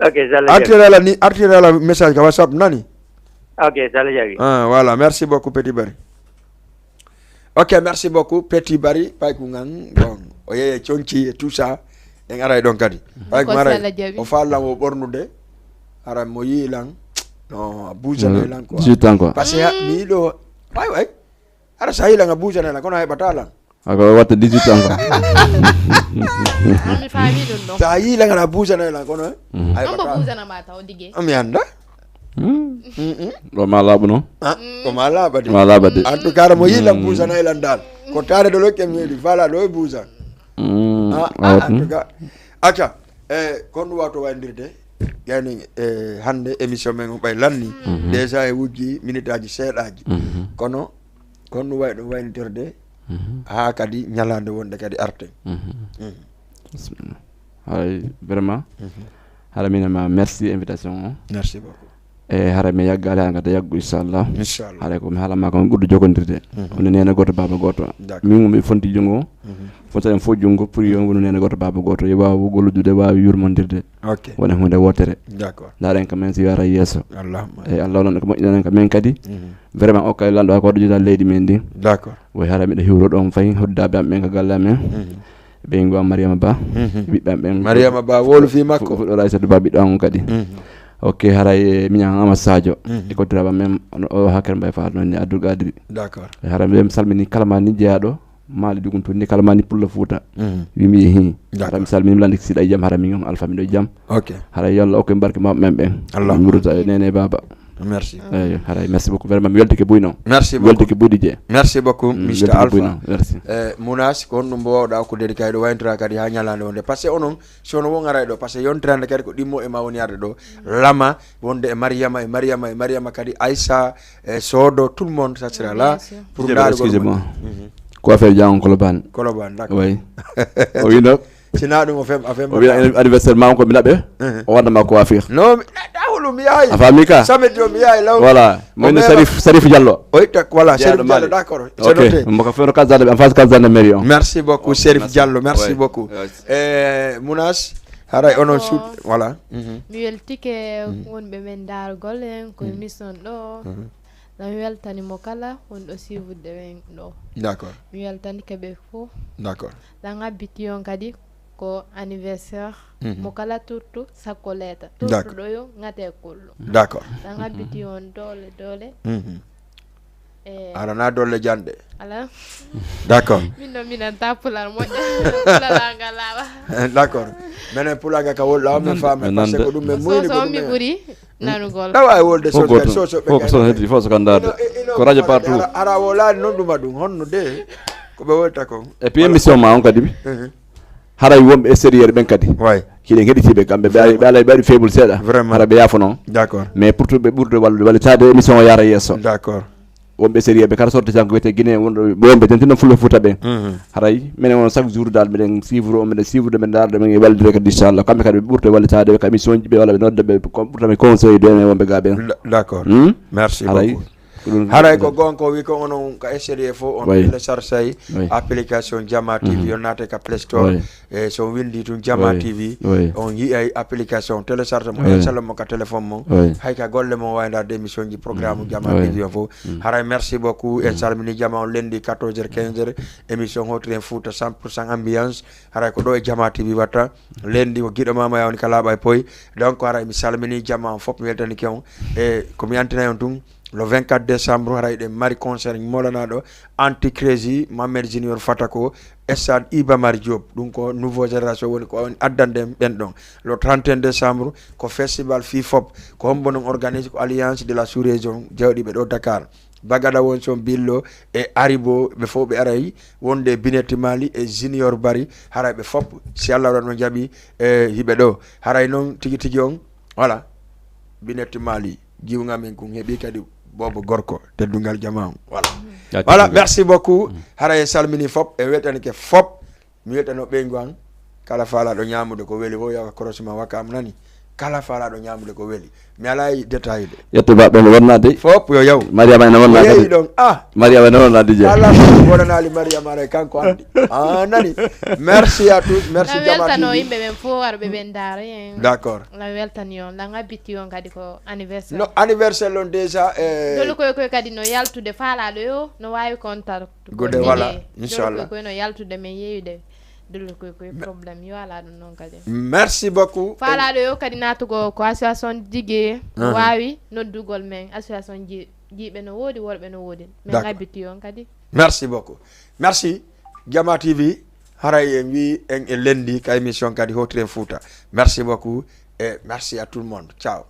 Ok, so Allah jaɓi. Artirala ni artirala message ka WhatsApp nani? Ok, so Allah jaɓi. Ah, voilà, merci beaucoup Petit Bari. Ok, merci beaucoup Petit Bari, payku ngan. Bon, o yeeye conci et tout ça. En aray ɗon kadi. Payku aray. O faallan o ɓornude. Ara mo yii lan. No, a buujanay lan quoi. Dix-huit ans quoi. Parce que mi yiɗo way way. Ara sa yii lan a buujanay lan kono a heɓata lan. Ako watta dix-huit ans quoi. Ami faami ɗum ɗo. Sa yii lan a buujanay lan kono. A heɓata lan. Buujanama taw dige. Ami anda. Ɗo ma laaɓu no? Ah, ko ma laaɓa de. Ma laaɓa de. En tout cas mo yii lan buujanay lan dal. Ko tare ɗo lokke mi yiɗi fala ɗo e buujan. Ah, ah, en tout cas. Acca, e kon ɗum wato wayndirde? Yani e hannde émission men on ɓay lanni. Déjà e wujji minutaji seeɗaji. Kono kon ɗum way ɗum wayndirde ha kadi ñalande wonde kadi arten. Bismillah. Hay vraiment. Hara minen ma merci invitation o. Merci beaucoup. E hara mi yaggaali ha ngata yaggu inchallah. Inchallah. Hara ko mi haala ma kon ɓurɗo jogondirde. Woni nene goto baba goto. Min mi fonti jungo. Fota en fof jungo pour yo wonu nene goto baba goto yo wawa golludude wawa yurmondirde. Ok. Wona hunde wotere. D'accord. Ndaren ka men si wara yeeso. Allahumma. E Allah non ko moƴƴinan ka men kadi. Vraiment o kay lanɗo ko waɗo jita leydi men ndi. D'accord. Way hara miɗo hiwro ɗon fayi hoddaɓe am ɓen ka galle amen. Ɓe ngo am Mariama Ba. Ɓiɓɓe am ɓen. Mariama Ba wolu fi makko. Fuɗɗo Aysatu Ba ɓiɗɗo am kadi. Ok, haray miñan ama Sadio. E koddiraba men o hakkere mbay faat noon ni Abdoul Gadri. D'accord. Haray mi salmini kala ma ni jeyaɗo. Maali dugun to ni kala ma ni pulla fuuta. Wi mi yehi. Haray mi salmini mi landi siɗa jam haray mi ngam alfa miɗo jam. Ok. Haray yalla ok barke ma men ɓen. Allah. Muruta e nene baba. Merci. Eyi, haray merci beaucoup vraiment mi weltike buy noon. Merci beaucoup. Weltike buy dije. Merci beaucoup Mister Alpha. Merci. Eh, Mounas ko honɗum mbo wawɗa okkude kadi kayɗo wayntora kadi ha ñalande wonde parce que onon si ono won aray ɗo parce que yontirande kadi ko ɗimmo e ma woni arde ɗo lama wonde e Mariama e Mariama e Mariama kadi Aïssa e Sodo tout le monde ça sera là. Pour ndaarugol excusez-moi. Ko affaire jango Colobane. Colobane d'accord. Oui. O wino. Sina ɗum o fem a fem o wiya anniversaire ma on ko mi naɓe. O wadda ma coiffure. Non, ɗawlu mi yahay a faami ka samedi o mi yahay law. Voilà moyno sarif sarif diallo. Oy tak voilà sarif diallo d'accord. Ok. Mbo ko fewno case gendarme en face case gendarmerie on. Merci beaucoup Serif Diallo, merci beaucoup. Eh, Mounas, haray onon suut voilà. Mi weltike wonɓe men daargol en ko émission ɗo. Lan weltani mo kala wonɗo suivudde wen ɗo. D'accord. Mi weltani keɓe fof. D'accord. Lan habbiti on kadi ko anniversaire mo kala turtu sakko leeta turtu ɗo yo ngate kullu. D'accord. Lan habbiti on doole doole. Aɗa na dolle janɗe. Ala. D'accord. Min noon mi nanta pular moƴƴa. Pular ngal laaɓa. D'accord. Minen pular ngal ka wol laawa min faama, parce que ko ɗum min muyni, ko ɗum mi ɓuri nanugol. Tawa e wolde soso kadi soso ɓe kadi. Fof ko soso heddi, fof so kandaade. Ko radio partout. Ara wolaani noon ɗuma ɗum honno de ko ɓe wolta kon. Et puis émission ma on kadi. Haray wonɓe extérieur ɓen kadi. Way. Hiɗen heɗitiiɓe kamɓe, ɓe ala, ɓe ala, ɓe waɗi faible seeɗa. Vraiment. Hara ɓe yaafo noon. D'accord. Mais pour tout ɓe ɓurɓe wallude, wallitaade émission o yaara yeeso. D'accord. Wonɓe extérieur ɓe kala sorti janngo wiyete Guinée wonɗo, wonɓe dentinoo Fulɓe Fuuta ɓe. Haray minen on chaque jour dal miɗen suivre on, miɗen suivre ɓe, ndaarde men e wallidere kadi inchallah. Kamɓe kadi ɓe ɓurɓe wallitaade ɓe ka émission ji ɓe, walla ɓe nodda ɓe, ko ɓurta mi conseil de men wonɓe ga ɓen. D'accord. Hmm? Merci beaucoup. Haray ko goonga ko wi ko onon ka extérieur fof on télécharge application Jama T V, on naate ka Play Store. E so on windi tun Jama T V, on yi'ay application, on télécharge mo, installe mo ka téléphone mon. Hay ka golle mon wawi ndaarde émission ji, programme Jama T V on fof. Haray merci beaucoup. En salmini jama on lendi quatorze heures, quinze heures, émission Hotren Fouta cent pour cent ambiance. Haray ko ɗo e Jama T V watta. Lendi ko giɗo mama ya woni ka laaɓa e poy. Donc haray mi salmini jama on fof, mi weltanike on. E ko mi antina on tun, le vingt-quatre décembre, haray ɗen mari concert molanaɗo Anti Crazy, Mohamed Junior Fatako, Stade Iba Mar Diop. Ɗum ko nouveau génération woni ko on addande ɓen ɗon. Le trente et un décembre, ko festival fii fop. Ko hombo non organise? Ko Alliance de la Sous-Région, jawɗiɓe ɗo Dakar. Bagada won son Billo e Aribo, ɓe fof ɓe aray wonde Binetti Mali e Junior Bari, haray ɓe fop, si Allah waɗi no jaɓi, e hiɓe ɗo. Haray noon tigi tigi on, voilà, Binetti Mali, jiwga men kun heɓi kadi boobo gorko, teddungal jama on. Voilà. Voilà, merci beaucoup. Haray en salmini fop, e weltanike fop. Mi weltano ɓeyngu an, kala faalaɗo ñaamude ko weli fof, yawa korosima wakam nani. Kala faalaɗo ñaamude ko weli. Mi alaa e détail de. Ƴettu baɗɗo no wonnaa dey. Fop yo yaw. Mariama ene wonnaa kadi. Ɗon. Ah, Mariama ene wonnaa D J. Kala ko wonanaali Mariama aray kanko anndi. Ah, nani. Merci à tous. Merci Jama T V. Weltano yimɓe ɓen fof warɓe ɓen ndaara en. D'accord. La weltani on, la ngabbiti on kadi ko anniversaire. No anniversaire on déjà, eh. Dolu koy koy kadi no yaltude faalaɗo yo no wawi kontar. Gode wala, inchallah. Koy no yaltude men yeeyude. Dolu koy koy problème yo ala ɗum noon kadi. Merci beaucoup. Faalaɗo yo kadi naatugo ko association jigge. Waawi noddugol men association ji, jiiɓe no woodi, worɓe no woodi. Men ngabbiti on kadi. Merci beaucoup. Merci. Jama T V, haray en wi en e lendi ka émission kadi Hotren Fouta. Merci beaucoup et merci à tout le monde. Ciao.